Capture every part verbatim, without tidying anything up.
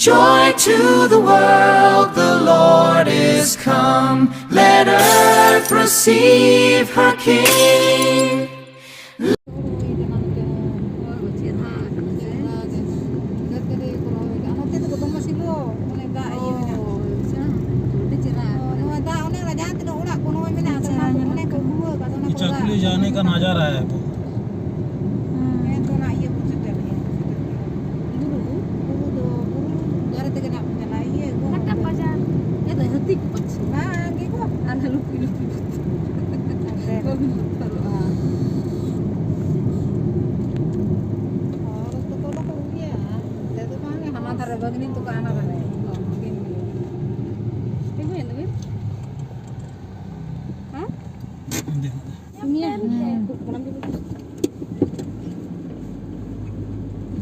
Joy to the world, the Lord is come. Let earth receive her King. ᱪᱟᱠᱩᱞᱤ ᱡᱟᱱᱮ ᱠᱟ ᱱᱟᱡᱟᱨᱟ ᱦᱟᱭ ᱟᱵᱚ᱾ ᱦᱮᱸ, ᱛᱚ ᱚᱱᱟ ᱤᱭᱟᱹ ᱵᱚᱱ ᱥᱮᱴᱮᱨ ᱞᱮᱱᱟ᱾ ᱵᱩᱨᱩ, ᱵᱩᱨᱩ ᱫᱚ, ᱵᱩᱨᱩ ᱫᱷᱟᱨᱮ ᱛᱮᱜᱮ ᱱᱟᱜ ᱵᱚᱱ ᱪᱟᱞᱟᱜᱼᱟ᱾ ᱤᱭᱟᱹ ᱠᱚ ᱢᱤᱫᱴᱟᱝ ᱵᱟᱡᱟᱨ᱾ ᱮ ᱫᱚ ᱦᱟᱹᱛᱤ ᱠᱚ ᱯᱟᱪᱷᱮ᱾ ᱵᱟᱝ ᱜᱮ ᱠᱚ᱾ ᱟᱨ ᱞᱩᱯᱤ ᱞᱩᱯᱤ᱾ ᱦᱟᱱᱛᱮ᱾ ᱵᱟᱹᱵᱤᱱ ᱵᱚᱛᱚᱨᱚᱜᱼᱟ᱾ ᱦᱚᱲ ᱫᱚᱠᱚ ᱫᱚᱠᱚ ᱩᱭᱟ᱾ ᱱᱚᱛᱮ ᱫᱚ ᱵᱟᱝ ᱜᱮ, ᱦᱟᱱᱟ ᱫᱷᱟᱨᱮ ᱵᱟᱹᱜᱽᱱᱤ ᱛᱟᱠᱚ ᱦᱟᱱᱟ ᱫᱷᱟᱨᱮ᱾ ᱛᱤᱸᱜᱩᱭᱮᱱ ᱫᱚᱵᱤᱱ? ᱦᱮᱸ?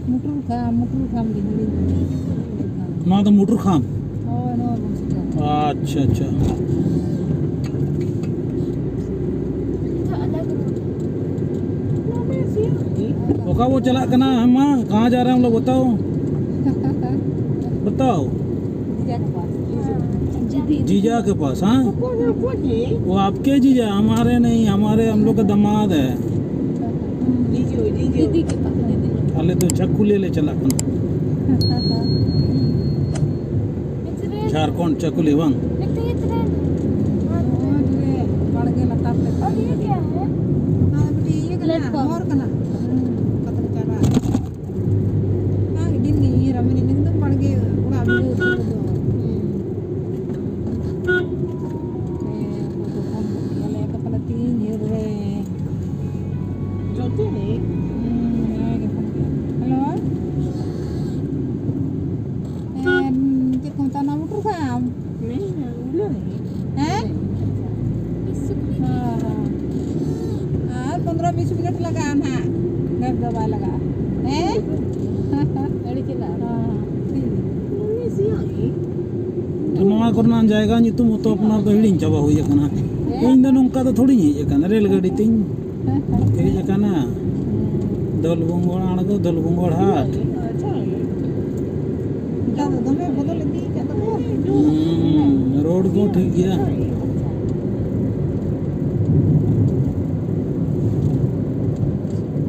ᱢᱩᱴᱩᱨ ᱠᱷᱟᱢ, ᱢᱩᱴᱩᱨ ᱠᱷᱟᱢ ᱜᱮ ᱦᱤᱲᱤᱧ᱾ ᱱᱚᱣᱟ ᱫᱚ ᱢᱩᱴᱩᱨ ᱠᱷᱟᱢ? ᱦᱳᱭ, ᱱᱚᱣᱟ ᱵᱚᱱ ᱥᱮᱴᱮᱨ᱾ ᱟᱪᱪᱷᱟ, ᱟᱪᱪᱷᱟ᱾ ᱚᱠᱟ ᱵᱚ ᱪᱟᱞᱟᱜ ᱠᱟᱱᱟ ᱦᱟᱢᱟ? ᱠᱟᱦᱟᱸ ᱡᱟ ᱨᱟᱦᱮ ᱦᱟᱢ ᱞᱳᱜ ᱵᱟᱛᱟᱣ? ᱵᱟᱛᱟᱣ᱾ जीजा के पास। जीजा के पास, हाँ? वो आपके जीजा, हमारे नहीं, हमारे, हम लोग का दामाद है। ᱫᱤᱫᱤ ᱠᱮ ᱯᱟᱥ, ᱫᱤᱫᱤ᱾ ᱟᱞᱮ ᱫᱚ ᱪᱟᱠᱩᱞᱤᱭᱟᱹ ᱞᱮ ᱪᱟᱞᱟᱜ ᱠᱟᱱᱟ᱾ ᱡᱷᱟᱲᱠᱷᱚᱸᱰ ᱪᱟᱠᱩᱞᱤᱭᱟᱹ ᱵᱟᱝ? ᱵᱟᱲᱜᱮ ᱞᱟᱛᱟᱨ ᱛᱮ᱾ ᱚᱱᱟ ᱫᱚ ᱢᱤᱫᱴᱤᱡ ᱤᱭᱟᱹ ᱠᱟᱱᱟ, ᱯᱞᱮᱴᱯᱷᱚᱨᱢ᱾ ᱦᱚᱨ ᱠᱟᱱᱟ᱾ ᱦᱩᱸ, ᱚᱱᱠᱟ ᱛᱮᱞᱮ ᱪᱟᱞᱟᱜᱼᱟ᱾ ᱚᱱᱟ ᱜᱮ ᱫᱤᱱ ᱜᱮ ᱩᱭᱦᱟᱹᱨᱟ, ᱢᱮᱱᱮᱫ ᱱᱤᱛ ᱫᱚ ᱵᱟᱲᱜᱮ ᱚᱲᱟᱜ ᱵᱤᱰᱟᱹᱣ ᱩᱛᱟᱹᱨ ᱫᱚ᱾ ᱦᱩᱸ᱾ ᱦᱮᱸ, ᱟᱵᱚ ᱫᱚ ᱯᱷᱳᱱ ᱜᱚᱫ ᱠᱮᱜᱼᱟ ᱞᱮ, ᱟᱫᱚ ᱯᱟᱞᱮ ᱛᱤᱱ ᱡᱷᱟᱹᱞ ᱨᱮ᱾ ᱡᱚᱛᱚ ᱨᱮ᱾ ᱦᱩᱸ, ᱱᱚᱣᱟ ᱜᱮ ᱯᱷᱳᱱ ᱠᱮᱜᱼᱟ᱾ ᱦᱮᱞᱳ᱾ ᱮᱢ, ᱪᱮᱫ ᱠᱚ ᱢᱮᱛᱟᱜᱼᱟ, ᱚᱱᱟ ᱢᱚᱴᱚᱨ ᱯᱷᱟᱨᱢ? ᱦᱮᱸ, ᱩᱰᱟᱹᱣ᱾ ᱦᱮᱸ? ᱦᱮᱸ, ᱦᱮᱸ᱾ ᱟᱨ ᱯᱚᱱᱫᱽᱨᱚ ᱵᱤᱥ ᱢᱤᱱᱤᱴ ᱞᱟᱜᱟᱜᱼᱟ ᱱᱟᱦᱟᱜ, ᱰᱷᱮᱨ ᱫᱚ ᱵᱟᱭ ᱞᱟᱜᱟᱜᱼᱟ᱾ ᱦᱮᱸ? ᱟᱹᱰᱤ ᱪᱮᱦᱨᱟ᱾ ᱦᱮᱸ, ᱦᱮᱸ, ᱴᱷᱤᱠ᱾ ᱱᱚᱣᱟ ᱠᱚᱨᱮᱱᱟᱜ ᱡᱟᱭᱜᱟ ᱧᱩᱛᱩᱢ ᱦᱚᱸᱛᱚ ᱟᱯᱱᱟᱨ ᱫᱚ ᱦᱤᱲᱤᱧ ᱪᱟᱵᱟ ᱦᱩᱭ ᱟᱠᱟᱱᱟ᱾ ᱦᱮᱸ? ᱤᱧ ᱫᱚ ᱱᱚᱝᱠᱟ ᱫᱚ ᱛᱷᱚᱲᱤᱧ ᱦᱮᱡ ᱟᱠᱟᱱᱟ, ᱨᱮᱹᱞ ᱜᱟᱹᱰᱤ ᱛᱤᱧ ᱦᱮᱡ ᱟᱠᱟᱱᱟ᱾ ᱫᱚᱞᱵᱩᱝᱜᱚᱲ ᱟᱬᱜᱚ, ᱫᱚᱞᱵᱩᱝᱜᱚᱲ ᱦᱟᱴ᱾ ᱱᱮᱛᱟᱨ ᱫᱚ ᱫᱚᱢᱮ ᱵᱚᱫᱚᱞ ᱤᱫᱤ ᱠᱟᱫᱟ ᱠᱚ᱾ ᱦᱩᱸ, ᱨᱳᱰ ᱠᱚ ᱴᱷᱤᱠ ᱜᱮᱭᱟ᱾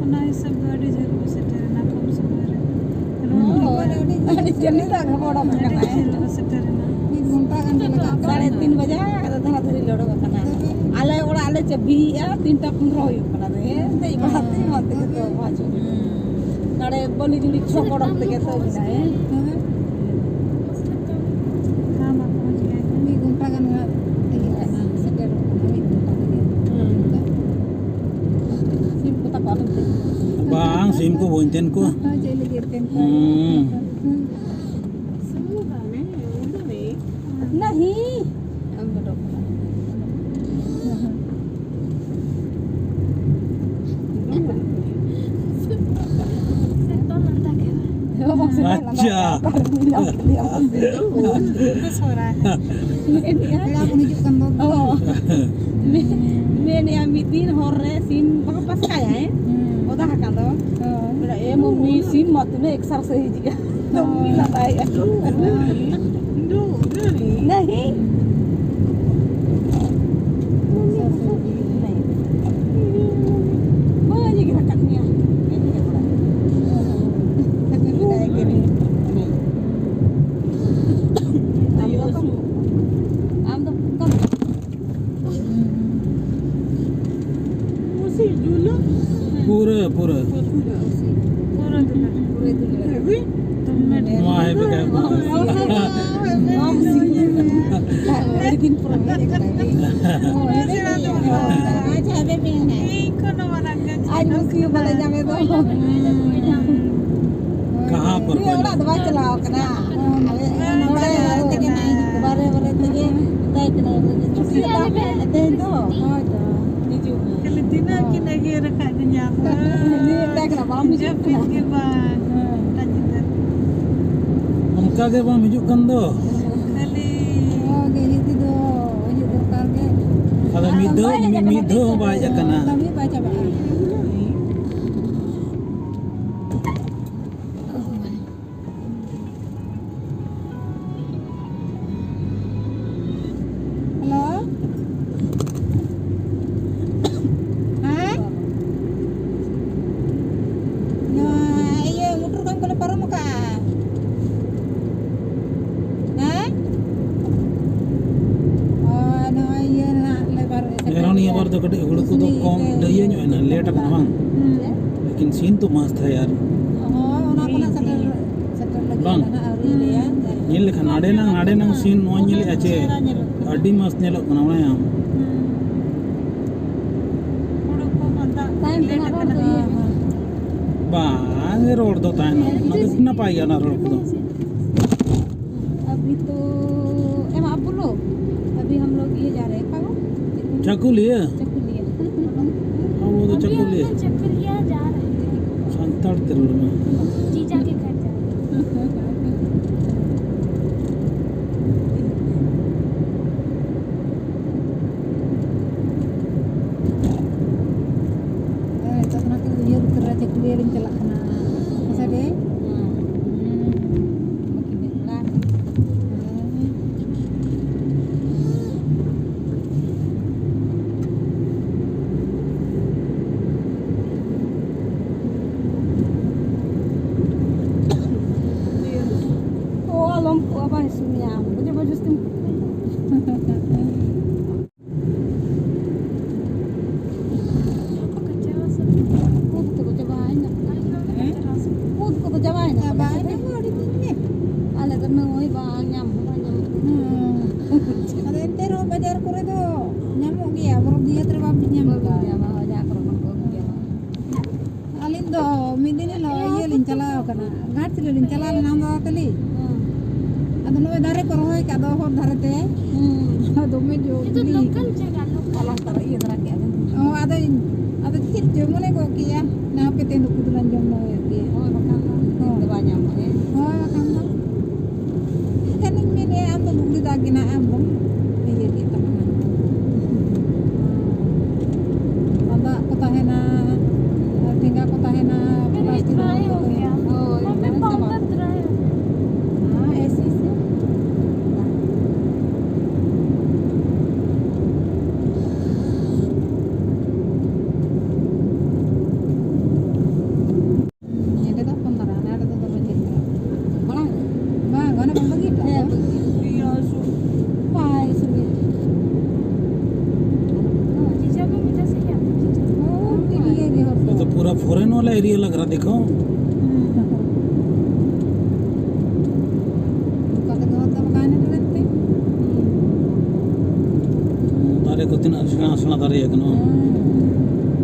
ᱚᱱᱟ ᱦᱤᱥᱟᱹᱵ ᱫᱚ ᱟᱹᱰᱤ ᱡᱷᱟᱹᱞ ᱵᱚ ᱥᱮᱴᱮᱨᱮᱱᱟ ᱠᱚᱢ ᱥᱚᱢᱚᱭ ᱨᱮ᱾ ᱨᱳᱰ ᱦᱩᱸ᱾ ᱠᱚ ᱟᱹᱰᱤ ᱡᱷᱟᱹᱞ ᱫᱚ ᱟᱹᱰᱤ ᱡᱷᱟᱹᱞ ᱵᱚ ᱥᱮᱴᱮᱨᱮᱱᱟ᱾ ᱢᱤᱫ ᱜᱷᱚᱱᱴᱟ ᱜᱟᱱ ᱜᱮ ᱞᱟᱜᱟᱜ ᱠᱟᱱᱟ᱾ ᱥᱟᱲᱮ ᱛᱤᱱ ᱵᱟᱡᱟ ᱫᱷᱟᱨᱟ ᱫᱷᱟᱹᱨᱤ ᱞᱮ ᱚᱰᱚᱠ ᱠᱟᱱᱟ᱾ ᱟᱞᱮ ᱚᱲᱟᱜ ᱞᱮ ᱪᱟᱹᱵᱤᱭᱮᱜᱼᱟ, ᱛᱤᱱᱴᱟ ᱯᱚᱱᱨᱚ ᱦᱩᱭᱩᱜ ᱠᱟᱱᱟ᱾ ᱦᱮᱸ, ᱫᱮᱡ ᱵᱟᱲᱟ ᱛᱮ ᱮᱢᱟᱱ ᱛᱮᱜᱮ ᱛᱚ ᱵᱟᱝ ᱦᱩᱭᱩᱜ᱾ ᱱᱟᱲᱮ ᱵᱟᱹᱞᱤ ᱡᱩᱲᱤ ᱪᱷᱚᱠ ᱚᱰᱚᱠ ᱛᱮᱜᱮ ᱛᱚ ᱢᱮᱱᱟᱜᱼᱟ᱾ ᱦᱮᱸ, ᱢᱤᱫ ᱜᱷᱚᱱᱴᱟ ᱜᱟᱱ ᱦᱟᱸᱜ ᱤᱭᱟᱹ ᱠᱟᱱᱟ, ᱥᱮᱴᱮᱨᱚᱜ ᱠᱟᱱᱟ ᱢᱤᱫ ᱜᱷᱚᱱᱴᱟ ᱛᱮᱜᱮ᱾ ᱦᱩᱸ᱾ ᱥᱤᱢ ᱠᱚ ᱛᱟᱠᱚ ᱟᱞᱚᱢ ᱛᱮ᱾ ᱵᱟᱝ, ᱥᱤᱢ ᱠᱚ ᱵᱟᱹᱧ ᱛᱮᱱ ᱠᱚᱣᱟ᱾ ᱪᱮᱫ ᱞᱟᱹᱜᱤᱫ ᱛᱮᱱ ᱠᱚᱣᱟ? ᱦᱩᱸ᱾ ᱦᱩᱸ᱾ ᱥᱩᱱᱩ ᱫᱟᱢᱮ, ᱩᱱᱟᱹᱜ ᱮ᱾ ᱱᱟᱦᱤ᱾ ᱟᱢ ᱫᱚ ᱰᱚᱠ ᱠᱟᱱᱟ᱾ ᱟᱪᱪᱷᱟ᱾ ᱢᱮᱱᱮᱜᱼᱟ, ᱢᱮᱱᱮᱜᱼᱟ ᱢᱤᱫ ᱫᱤᱱ ᱦᱚᱨ ᱨᱮ ᱥᱤᱢ ᱵᱟᱠᱚ ᱯᱟᱥᱠᱟᱭᱟ, ᱦᱮᱸ? ᱦᱩᱸ᱾ ᱚᱫᱟ ᱟᱠᱟᱱ ᱫᱚ᱾ ᱦᱳᱭ᱾ ᱢᱮᱱᱮᱜᱼᱟ, ᱮ ᱢᱚᱢᱤ, ᱥᱤᱢ ᱢᱟ ᱛᱤᱱᱟᱹᱜ ᱮᱠᱥᱟᱨᱥᱟᱭᱤᱡᱽ ᱜᱮᱭᱟ᱾ ᱫᱚᱢᱮ ᱞᱟᱸᱫᱟᱭᱮᱜᱼᱟ᱾ ᱦᱳᱭ᱾ ᱫᱩ, ᱫᱩ, ᱫᱩ᱾ ᱱᱟᱦᱤ᱾ ᱵᱟᱹᱧ ᱮᱜᱮᱨ ᱟᱠᱟᱫ ᱢᱮᱭᱟ᱾ ᱢᱮᱫ ᱨᱮ ᱚᱲᱟᱜ᱾ ᱢᱮᱱᱟᱭ ᱜᱮ ᱢᱮᱱᱟᱭ᱾ ᱟᱢ ᱫᱚ ᱚᱠᱟᱢ, ᱟᱢ ᱫᱚ ᱚᱠᱟᱢ ᱯᱩᱨᱟᱹ, ᱯᱩᱨᱟᱹ᱾ ᱯᱩᱨᱟᱹ ᱫᱩᱞᱟᱹᱲ᱾ ᱯᱩᱨᱟᱹ ᱫᱩᱞᱟᱹᱲ᱾ ᱱᱚᱣᱟ ᱦᱮᱡ ᱞᱮᱠᱟ ᱜᱮ ᱯᱩᱨᱟᱹ᱾ ᱟᱹᱰᱤ ᱫᱤᱱ ᱯᱚᱨᱮ ᱦᱮᱡ ᱟᱠᱟᱱᱟᱭ᱾ ᱟᱪᱪᱷᱟ, ᱦᱮᱡ ᱞᱮᱱᱟᱭ᱾ ᱟᱡ ᱢᱩᱥᱠᱤᱞ ᱵᱟᱞᱮ ᱧᱟᱢᱮ ᱫᱚ᱾ ᱠᱟᱦᱟᱸ ᱯᱚᱨ ᱱᱩᱭ ᱚᱲᱟᱜ ᱫᱚ ᱵᱟᱭ ᱪᱟᱞᱟᱣ ᱠᱟᱱᱟ᱾ ᱟᱞᱮ ᱱᱚᱰᱮ ᱵᱟᱨᱮ ᱵᱟᱨᱮ ᱛᱮᱜᱮ ᱢᱮᱛᱟᱭ ᱠᱟᱱᱟ, ᱪᱷᱩᱴᱤ ᱦᱟᱛᱟᱣ ᱯᱮ ᱛᱮᱦᱮᱧ ᱫᱚ᱾ ᱦᱳᱭ ᱛᱚ᱾ ᱦᱤᱡᱩᱜ ᱢᱮ᱾ ᱠᱷᱟᱹᱞᱤ ᱛᱤᱱᱟᱹᱜ ᱠᱤᱱ ᱮᱜᱮᱨ ᱟᱠᱟᱫ ᱫᱤᱧᱟ᱾ ᱩᱱᱤ ᱢᱮᱛᱟᱭ ᱠᱟᱱᱟ, "ᱵᱟᱢ ᱦᱤᱡᱩᱜ ᱡᱟᱹᱯᱤᱫ ᱠᱟᱱᱟ?" ᱜᱮ ᱵᱟᱝ᱾ ᱦᱮᱸ᱾ ᱚᱱᱠᱟ ᱧᱤᱫᱟᱹ᱾ ᱚᱱᱠᱟ ᱜᱮ ᱵᱟᱢ ᱦᱤᱡᱩᱜ ᱠᱟᱱ ᱫᱚ᱾ ᱠᱷᱟᱹᱞᱤ᱾ ᱦᱳᱭ, ᱜᱮ ᱦᱤᱡᱩᱜ ᱫᱚ ᱦᱤᱡᱩᱜ ᱫᱚᱨᱠᱟᱨ ᱜᱮ᱾ ᱟᱫᱚ ᱢᱤᱫ ᱫᱷᱟᱣ, ᱵᱟᱭ ᱦᱮᱡ ᱢᱤᱫ ᱟᱠᱟᱱᱟ ᱫᱷᱟᱣ ᱦᱚᱸ ᱵᱟᱭ ᱦᱮᱡ ᱟᱠᱟᱱᱟ᱾ ᱠᱟᱹᱢᱤ ᱵᱟᱭ ᱪᱟᱵᱟᱜᱼᱟ᱾ ᱥᱤᱱ ᱛᱚ ᱢᱚᱥᱛ ᱦᱮ ᱭᱟᱨ᱾ ᱦᱳᱭ, ᱚᱱᱟ ᱠᱷᱚᱱᱟᱜ ᱥᱮᱴᱮᱨ, ᱥᱮᱴᱮᱨ ᱞᱟᱹᱜᱤᱫ ᱵᱟᱝ᱾ ᱟᱞᱮ ᱦᱟᱸᱜ ᱟᱹᱣᱨᱤ ᱞᱮ ᱞᱟᱹᱭᱟ᱾ ᱧᱮᱞ ᱞᱮᱠᱷᱟᱱ ᱱᱟᱰᱮᱱᱟᱝ, ᱱᱟᱰᱮᱱᱟᱝ ᱥᱤᱱ ᱱᱚᱣᱟ ᱧᱮᱞᱮᱜᱼᱟ ᱪᱮ? ᱪᱮᱦᱨᱟ ᱧᱮᱞᱚᱜ ᱠᱟᱱᱟ᱾ ᱟᱹᱰᱤ ᱢᱚᱥᱛ ᱧᱮᱞᱚᱜ ᱠᱟᱱᱟ, ᱵᱟᱲᱟᱭᱟᱢ᱾ ᱦᱩᱸ᱾ ᱦᱚᱲ ᱠᱚ ᱢᱟ ᱫᱟᱜ ᱛᱟᱭᱚᱢ ᱞᱮᱴ ᱛᱮᱱᱟᱜ ᱨᱚᱲ ᱟᱠᱟᱱᱟ᱾ ᱫᱚ ᱤᱭᱟᱹ ᱢᱮ᱾ ᱵᱟᱝ, ᱨᱚᱲ ᱫᱚ ᱛᱟᱦᱮᱱᱟ, ᱚᱱᱟ ᱫᱚ ᱱᱟᱯᱟᱭ ᱜᱮᱭᱟ, ᱚᱱᱟ ᱨᱚᱲ ᱠᱚᱫᱚ᱾ अभी तो, एम, आप बोलो, अभी हम लोग ये जा रहे हैं, कहाँ? चाकुलिया? चाकुलिया। हम लोग तो अभी हम चाकुलिया। लोग चाकुलिया जा रहे हैं। ᱥᱟᱱᱛᱟᱲ ᱛᱮ ᱨᱚᱲ ᱢᱮ᱾ जीजा के घर जा रहे हैं। ᱦᱮᱸ, ᱱᱤᱛᱚᱜ ᱫᱚ ᱚᱱᱟ ᱠᱚ ᱩᱭᱦᱟᱹᱨ ᱩᱛᱟᱹᱨᱟ, ᱪᱟᱹᱠᱞᱤᱭᱟᱹ ᱞᱤᱧ ᱪᱟᱞᱟᱜ ᱠᱟᱱᱟ᱾ ᱦᱮᱸ ᱥᱮ ᱵᱮ? ᱦᱮᱸ᱾ ᱦᱩᱸ᱾ ᱵᱟᱹᱠᱤ ᱢᱮᱱᱟᱜᱼᱟ᱾ ᱦᱮᱸ᱾ ᱚ, ᱟᱞᱚᱢ ᱠᱚᱜᱼᱟ, ᱵᱟᱭ ᱥᱩᱢᱤᱭᱟ᱾ ᱵᱩᱡᱷᱟᱹᱣ, ᱵᱩᱡᱷᱟᱹᱣ ᱥᱩᱢᱤᱭᱟ᱾ ᱩᱫ ᱠᱚᱫᱚ ᱪᱟᱵᱟᱭᱮᱱᱟ᱾ ᱦᱮᱸ? ᱩᱫ ᱠᱚᱫᱚ ᱪᱟᱵᱟᱭᱮᱱᱟ᱾ ᱪᱟᱵᱟᱭᱮᱱᱟ, ᱟᱹᱰᱤ ᱫᱤᱱ ᱨᱮ᱾ ᱟᱞᱮ ᱫᱚ ᱱᱟᱹᱣᱟᱹᱭ ᱵᱟᱝ ᱧᱟᱢ ᱦᱚᱸ ᱵᱟᱝ ᱧᱟᱢᱚᱜ ᱠᱟᱱᱟ᱾ ᱦᱮᱸ᱾ ᱟᱫᱚ ᱮᱱᱛᱮ ᱨᱮᱦᱚᱸ ᱵᱟᱡᱟᱨ ᱠᱚᱨᱮ ᱫᱚ ᱧᱟᱢᱚᱜ ᱜᱮᱭᱟ, ᱵᱚᱨᱚᱯ ᱫᱤᱭᱟᱹᱛ ᱨᱮ ᱵᱟᱢ ᱧᱟᱢ ᱵᱟᱵᱤᱱ ᱠᱚᱣᱟ᱾ ᱧᱟᱢᱟ, ᱡᱟᱦᱟᱸ ᱠᱚᱨᱮ ᱠᱷᱚᱱ ᱠᱚ ᱟᱹᱜᱩᱭᱟ᱾ ᱟᱹᱞᱤᱧ ᱫᱚ ᱢᱤᱫ ᱫᱤᱱ ᱦᱤᱞᱳᱜ ᱤᱭᱟᱹ ᱞᱤᱧ ᱪᱟᱞᱟᱣ ᱠᱟᱱᱟ, ᱜᱷᱟᱴᱥᱤᱞᱟᱹ ᱞᱤᱧ ᱪᱟᱞᱟᱣ ᱞᱮᱱᱟ, ᱟᱢ ᱫᱟᱫᱟ ᱛᱟᱹᱞᱤᱧ᱾ ᱦᱮᱸ᱾ ᱟᱫᱚ ᱱᱚᱜᱼᱚᱭ ᱫᱟᱨᱮ ᱠᱚ ᱨᱚᱦᱚᱭ ᱠᱟᱜ ᱫᱚ ᱦᱚᱨ ᱫᱷᱟᱨᱮ ᱛᱮ᱾ ᱦᱮᱸ᱾ ᱫᱚᱢᱮ ᱡᱚ ᱱᱤᱛᱚᱜ ᱵᱤᱞᱤ᱾ ᱞᱳᱠᱟᱞ ᱡᱟᱭᱜᱟ, ᱞᱳᱠᱟᱞ᱾ ᱦᱟᱞᱟᱝ ᱛᱟᱨᱟ ᱤᱭᱟᱹ ᱫᱷᱟᱨᱟ ᱠᱮᱜᱼᱟ ᱵᱤᱱ᱾ ᱚ, ᱟᱫᱚ, ᱟᱫᱚ ᱪᱮᱫ ᱪᱚ ᱢᱚᱱᱮ ᱜᱚᱫ ᱠᱮᱜᱼᱟ, ᱱᱟ ᱦᱟᱯᱮ ᱛᱮᱦᱮᱧ ᱫᱚ ᱠᱩᱫ ᱞᱟᱝ ᱡᱚᱢ ᱱᱚᱜᱼᱚᱭ ᱜᱮ᱾ ᱦᱳᱭ, ᱵᱟᱠᱷᱟᱱ ᱫᱚ ᱦᱳᱭ᱾ ᱫᱚ ᱵᱟᱭ ᱧᱟᱢᱚᱜᱼᱟ, ᱦᱮᱸ᱾ ᱦᱳᱭ, ᱵᱟᱠᱷᱟᱱ ᱫᱚ᱾ ᱮᱱᱠᱷᱟᱱᱤᱧ ᱢᱮᱱᱮᱫᱼᱟ, ᱟᱢ ᱫᱚ ᱞᱩᱜᱽᱲᱤ ᱫᱟᱜ ᱜᱮ ᱱᱟᱜ ᱟᱢ ᱵᱚᱱ ᱤᱭᱟᱹ ᱠᱮᱫ ᱛᱟᱵᱚᱱᱟ᱾ ᱟᱨ ᱫᱟᱜ ᱠᱚ ᱛᱟᱦᱮᱱᱟ, ᱟᱨ ᱴᱷᱮᱸᱜᱟ ᱠᱚ ᱛᱟᱦᱮᱱᱟ, ᱯᱮᱨᱮᱡ ᱯᱞᱟᱥᱴᱤᱠ ᱵᱟᱭ ᱵᱚᱛᱚᱞ ᱦᱩᱭᱩᱜ ᱜᱮᱭᱟ᱾ ᱠᱚ᱾ ᱦᱳᱭ, ᱦᱳᱭ, ᱚᱱᱟ ᱯᱟᱣᱰᱟᱨ ᱪᱟᱵᱟ᱾ ᱫᱟᱨᱟᱭ᱾ ᱦᱮᱸ, ᱮᱥᱤ ᱥᱮ᱾ ᱦᱩᱸ, ᱱᱚᱰᱮ ᱫᱚ ᱦᱚᱯᱚᱱ ᱫᱷᱟᱨᱟ, ᱚᱱᱟ ᱨᱮᱫᱚ ᱫᱚᱢᱮ ᱰᱷᱮᱨ ᱜᱮᱭᱟ᱾ ᱢᱟᱲᱟᱝ ᱨᱮ? ᱵᱟᱝ, ᱚᱱᱮ ᱵᱚᱱ ᱵᱟᱹᱜᱤ ᱦᱚᱴᱚ ᱠᱟᱜᱼᱟ᱾ ᱦᱮᱸ, ᱵᱟᱹᱜᱤ᱾ ᱵᱟᱭ ᱥᱩᱨ᱾ ᱡᱤᱡᱟ ᱠᱚ ᱢᱮᱛᱟ ᱥᱮ ᱠᱮᱭᱟ? ᱦᱳᱭ, ᱴᱷᱤᱠ ᱜᱮᱭᱟ, ᱡᱚᱦᱟᱨ᱾ ᱱᱚᱛᱮ ᱯᱩᱨᱟ foreign ᱣᱟᱞᱟ area᱾ ᱤᱭᱟᱹ ᱠᱟᱱᱟ᱾ ᱦᱮᱸ᱾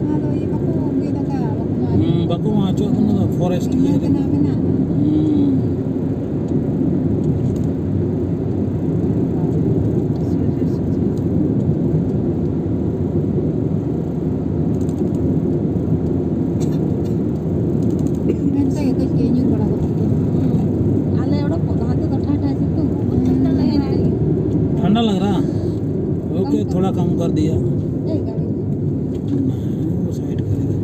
ᱚᱱᱟ ᱫᱚ ᱤᱭᱟᱹ ᱵᱟᱠᱚ ᱜᱮᱫ ᱟᱠᱟᱫᱼᱟ, ᱵᱟᱠᱚ ᱢᱟᱜ ᱦᱩᱸ, ᱵᱟᱠᱚ ᱢᱟᱜ ᱦᱚᱪᱚᱣᱟᱜ ᱠᱟᱱᱟ, ᱫᱚ ᱯᱷᱚᱨᱮᱥᱴ ᱤᱭᱟᱹ ᱤᱭᱟᱹ ᱨᱮ᱾ ᱛᱮᱱᱟᱜ ᱢᱮᱱᱟᱜᱼᱟ᱾ ᱦᱩᱸ᱾ ᱢᱮᱱᱛᱮ ᱜᱮ ᱠᱟᱹᱡ ᱠᱟᱹᱡ ᱧᱩᱨ ᱵᱟᱲᱟ ᱜᱚᱫ ᱠᱮᱫᱟ᱾ ᱟᱞᱮ ᱚᱲᱟᱜ ᱠᱚ ᱞᱟᱦᱟ ᱛᱮᱫᱚ ᱴᱷᱟᱭ ᱴᱷᱟᱭ ᱥᱤᱛᱩᱝ, ᱩᱱ ᱴᱷᱤᱠ ᱴᱷᱟᱠ ᱞᱮ ᱦᱮᱡ ᱫᱟᱲᱮᱭᱟᱜᱼᱟ᱾ ठंडा लग रहा? ओके, थोड़ा कम कर दिया। ए, गाड़ी में। नहीं, वो साइड करेगा।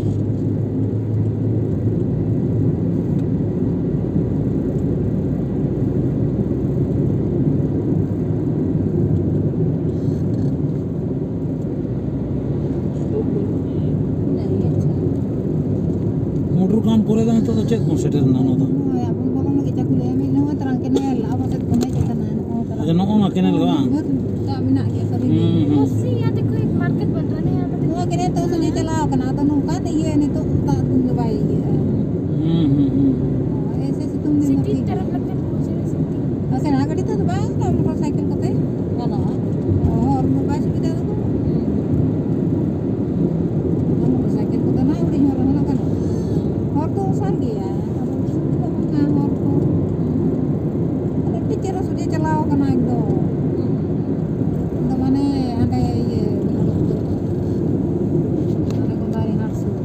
नहीं, अच्छा। ᱢᱚᱴᱚᱨ ᱠᱟᱢ ᱯᱚᱨᱮ ᱫᱚ ᱱᱤᱛᱚᱜ ᱫᱚ ᱪᱮᱫ ᱠᱚ ᱥᱮᱴᱮᱨ ᱮᱱᱟ ᱚᱱᱟ ᱫᱚ? ᱦᱳᱭ, ᱟᱵᱚ ᱵᱚᱞᱚᱱ ᱞᱟᱹᱜᱤᱫ ᱪᱟᱠᱩ ᱞᱮ ᱮᱢᱮᱫ, ᱱᱚᱜᱼᱚᱭ ᱛᱟᱨᱟᱝ ᱠᱮᱱᱮᱞ, ᱟᱵᱚ ᱥᱮᱫ ᱠᱷᱚᱱ ᱦᱮᱡ ᱟᱠᱟᱱᱟ, ᱱᱚᱜᱼᱚᱭ ᱛᱟᱨᱟᱝ᱾ ᱟᱪᱪᱷᱟ, ᱱᱚᱜᱼᱚ ᱱᱚᱣᱟ ᱠᱮᱱᱮᱞ ᱜᱮ ᱵᱟᱝ? ᱫᱟᱜ ᱢᱮᱱᱟᱜ ᱜᱮᱭᱟ, ᱥᱟᱹᱨᱤ ᱜᱮ᱾ ᱦᱩᱸ, ᱦᱩᱸ, ᱦᱩᱸ᱾ ᱵᱟᱥ, ᱭᱟᱫ ᱠᱷᱚᱡ ᱢᱟᱨᱠᱮᱴ ᱵᱚᱱ ᱨᱟᱱᱤᱭᱟ, ᱟᱫᱚ ᱱᱚᱣᱟ ᱠᱮᱱᱮᱞ ᱛᱚ ᱥᱚᱡᱷᱮ ᱪᱟᱞᱟᱣ ᱠᱟᱱᱟ, ᱟᱫᱚ ᱱᱚᱝᱠᱟᱱ ᱤᱭᱟᱹ ᱱᱤᱛᱚᱜ ᱫᱟᱜ ᱫᱤᱱ ᱫᱚ ᱵᱟᱭ ᱤᱭᱟᱹᱜᱼᱟ᱾ ᱦᱩᱸ, ᱦᱩᱸ, ᱦᱩᱸ᱾ ᱦᱳᱭ, ᱮᱭᱥᱮ ᱥᱤᱛᱩᱝ ᱫᱤᱱ ᱫᱚ ᱥᱤᱴᱤ ᱴᱷᱤᱠ ᱜᱮᱭᱟ᱾ ᱛᱚᱨᱚᱯ ᱞᱮᱠᱷᱟᱱ ᱯᱩᱨᱟᱹ ᱥᱮᱬᱟ ᱥᱤᱴᱤ᱾ ᱟᱨ ᱥᱮᱬᱟ ᱜᱟᱹᱰᱤ ᱛᱮᱫᱚ ᱵᱟᱝ, ᱛᱟᱣ ᱢᱚᱴᱚᱨ ᱥᱟᱭᱠᱮᱞ ᱠᱚᱛᱮ ᱜᱟᱱᱚᱜᱼᱟ᱾ ᱦᱚᱨ ᱢᱟ ᱵᱟᱭ ᱥᱩᱵᱤᱫᱷᱟ ᱛᱟᱠᱚ᱾ ᱢᱚᱴᱚᱨ ᱥᱟᱭᱠᱮᱞ ᱠᱚᱛᱮ ᱢᱟ ᱦᱩᱰᱤᱧ ᱦᱚᱨ ᱨᱮᱦᱚᱸ ᱜᱟᱱᱚᱜᱼᱟ᱾ ᱦᱚᱨ ᱫᱚ ᱚᱥᱟᱨ ᱜᱮᱭᱟ, ᱟᱫᱚ ᱥᱩᱵᱤᱫᱷᱟ ᱵᱟᱝ ᱦᱚᱨ ᱠᱚ᱾ ᱟᱹᱰᱤ ᱪᱮᱦᱨᱟ ᱥᱚᱡᱷᱮ ᱪᱟᱞᱟᱣ ᱠᱟᱱᱟ ᱮᱠᱫᱚᱢ᱾ ᱟᱫᱚ ᱢᱟᱱᱮ ᱦᱟᱸᱰᱮ ᱤᱭᱟᱹ ᱦᱟᱸᱰᱮ ᱜᱚᱫᱟᱨᱤ ᱦᱟᱴ ᱥᱩᱨ᱾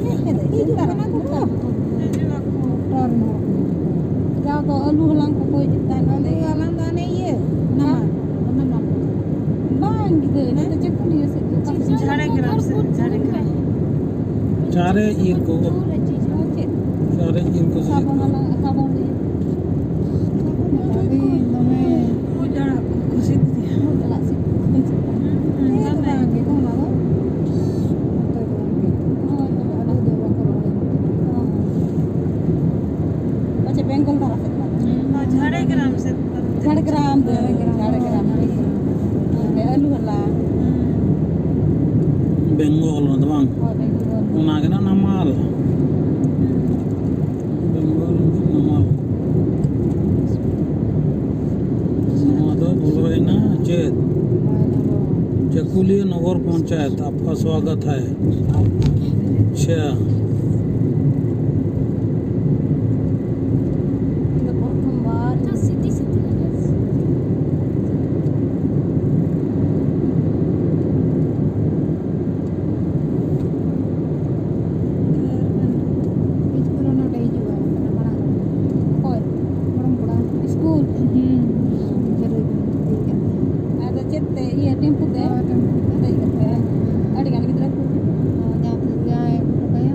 ᱦᱤᱡᱩᱜ ᱠᱟᱱᱟ ᱠᱚ᱾ ᱡᱟᱣ ᱫᱚ ᱟᱹᱞᱩ ᱦᱟᱞᱟᱝ ᱠᱚᱠᱚ ᱦᱤᱡᱩᱜ ᱛᱟᱦᱮᱸᱫ ᱱᱚᱸᱰᱮ᱾ ᱟᱹᱞᱩ ᱦᱟᱞᱟᱝ ᱫᱚ ᱦᱟᱱᱮ ᱤᱭᱟᱹ, ᱱᱟᱢᱟᱞ᱾ ᱱᱟᱢᱟᱞ᱾ ᱵᱟᱝ ᱜᱤᱫᱟᱹᱨ, ᱱᱚᱸᱰᱮ ᱪᱮᱫ ᱠᱚ ᱞᱟᱹᱭᱟ ᱥᱮ? ᱡᱷᱟᱲᱜᱨᱟᱢ ᱥᱮᱫ, ᱡᱷᱟᱲᱜᱨᱟᱢ᱾ ᱪᱟᱨᱮ ᱤᱨ ᱠᱚ᱾ ᱪᱮᱫ? ᱪᱟᱨᱮ ᱤᱨ ᱠᱚ ᱥᱮ ᱪᱮᱫ? ᱥᱟᱵᱚᱱ ᱦᱟᱞᱟᱝ, ᱥᱟᱵᱚᱱ ᱤᱨ᱾ ᱫᱚᱢᱮ ᱢᱩᱡ ᱟᱲᱟᱜ ᱠᱚ ᱥᱤᱫ ᱜᱮᱭᱟ᱾ ᱢᱩᱡ ᱟᱲᱟᱜ ᱥᱤᱫ ᱠᱚ᱾ ᱦᱩᱸ, ᱦᱩᱸ, ᱦᱮᱸ, ᱫᱚᱢᱮ᱾ ᱵᱟᱝ ᱜᱮ, ᱚᱱᱟ ᱫᱚ᱾ ᱱᱚᱛᱮ ᱫᱚ ᱵᱟᱝ ᱜᱮ᱾ ᱦᱳᱭ, ᱟᱞᱮ ᱫᱚ ᱵᱟᱠᱚ ᱨᱚᱦᱚᱭᱟ ᱱᱚᱛᱮ ᱫᱚ᱾ ᱯᱟᱪᱮ ᱵᱮᱝᱜᱚᱞ ᱫᱷᱟᱨᱟ ᱥᱮᱫ ᱠᱟᱱᱟ᱾ ᱱᱚᱣᱟ ᱡᱷᱟᱲᱜᱨᱟᱢ ᱥᱮᱫ ᱠᱟᱱᱟ᱾ ᱡᱷᱟᱲᱜᱨᱟᱢ ᱫᱚ, ᱡᱷᱟᱲᱜᱨᱟᱢ, ᱡᱷᱟᱲᱜᱨᱟᱢ᱾ ᱚᱱᱛᱮ ᱟᱹᱞᱩ ᱦᱟᱞᱟᱝ᱾ ᱦᱩᱸ᱾ ᱵᱮᱝᱜᱚᱞ ᱚᱱᱟ ᱫᱚ ᱵᱟᱝ? ᱦᱳᱭ, ᱵᱮᱝᱜᱚᱞ᱾ ᱚᱱᱟ ᱜᱮ ᱱᱟᱜ ᱱᱟᱢᱟᱞ᱾ ᱦᱩᱸ᱾ ᱵᱮᱝᱜᱚᱞ ᱱᱟᱢᱟᱞ᱾ ᱱᱚᱣᱟ ᱫᱚ ᱵᱚᱞᱚᱭᱮᱱᱟ ᱪᱮᱫ? ᱪᱟᱠᱩᱞᱤᱭᱟᱹ ᱱᱚᱜᱚᱨ ᱯᱚᱧᱪᱟᱭᱮᱛ, ᱟᱯᱠᱟ ᱥᱣᱟᱜᱚᱛ ᱦᱟᱭ᱾ ᱟᱪᱪᱷᱟ᱾ ᱤᱧ ᱫᱚ ᱯᱨᱚᱛᱷᱚᱢ ᱵᱟᱨ᱾ ᱡᱟ ᱥᱤᱴᱤ ᱥᱤᱴᱤ ᱞᱟᱜᱟᱜᱼᱟ᱾ ᱤᱥᱠᱩᱞ ᱦᱚᱸ ᱱᱚᱰᱮ ᱦᱤᱡᱩᱜᱼᱟ, ᱚᱱᱟ ᱢᱟᱲᱟᱝ ᱨᱮ᱾ ᱚᱠᱚᱭ? ᱜᱚᱲᱚᱢ ᱠᱚᱲᱟ᱾ ᱤᱥᱠᱩᱞ? ᱦᱩᱸ᱾ ᱜᱤᱫᱽᱨᱟᱹ ᱜᱮ ᱵᱷᱚᱨᱛᱤ ᱠᱟᱱᱟ᱾ ᱟᱫᱚ ᱪᱮᱫ ᱛᱮ? ᱤᱭᱟᱹ, ᱴᱮᱢᱯᱩ ᱛᱮ? ᱦᱳᱭ, ᱴᱮᱢᱯᱩ ᱛᱮ᱾ ᱫᱮᱡ ᱠᱟᱛᱮ? ᱦᱮᱸ᱾ ᱟᱹᱰᱤ ᱜᱟᱱ ᱜᱤᱫᱽᱨᱟᱹ ᱠᱚ? ᱦᱚᱸ, ᱡᱟᱦᱟᱸ ᱛᱤᱥ ᱡᱟᱦᱟᱸᱭ ᱠᱚ ᱠᱟᱭᱟ᱾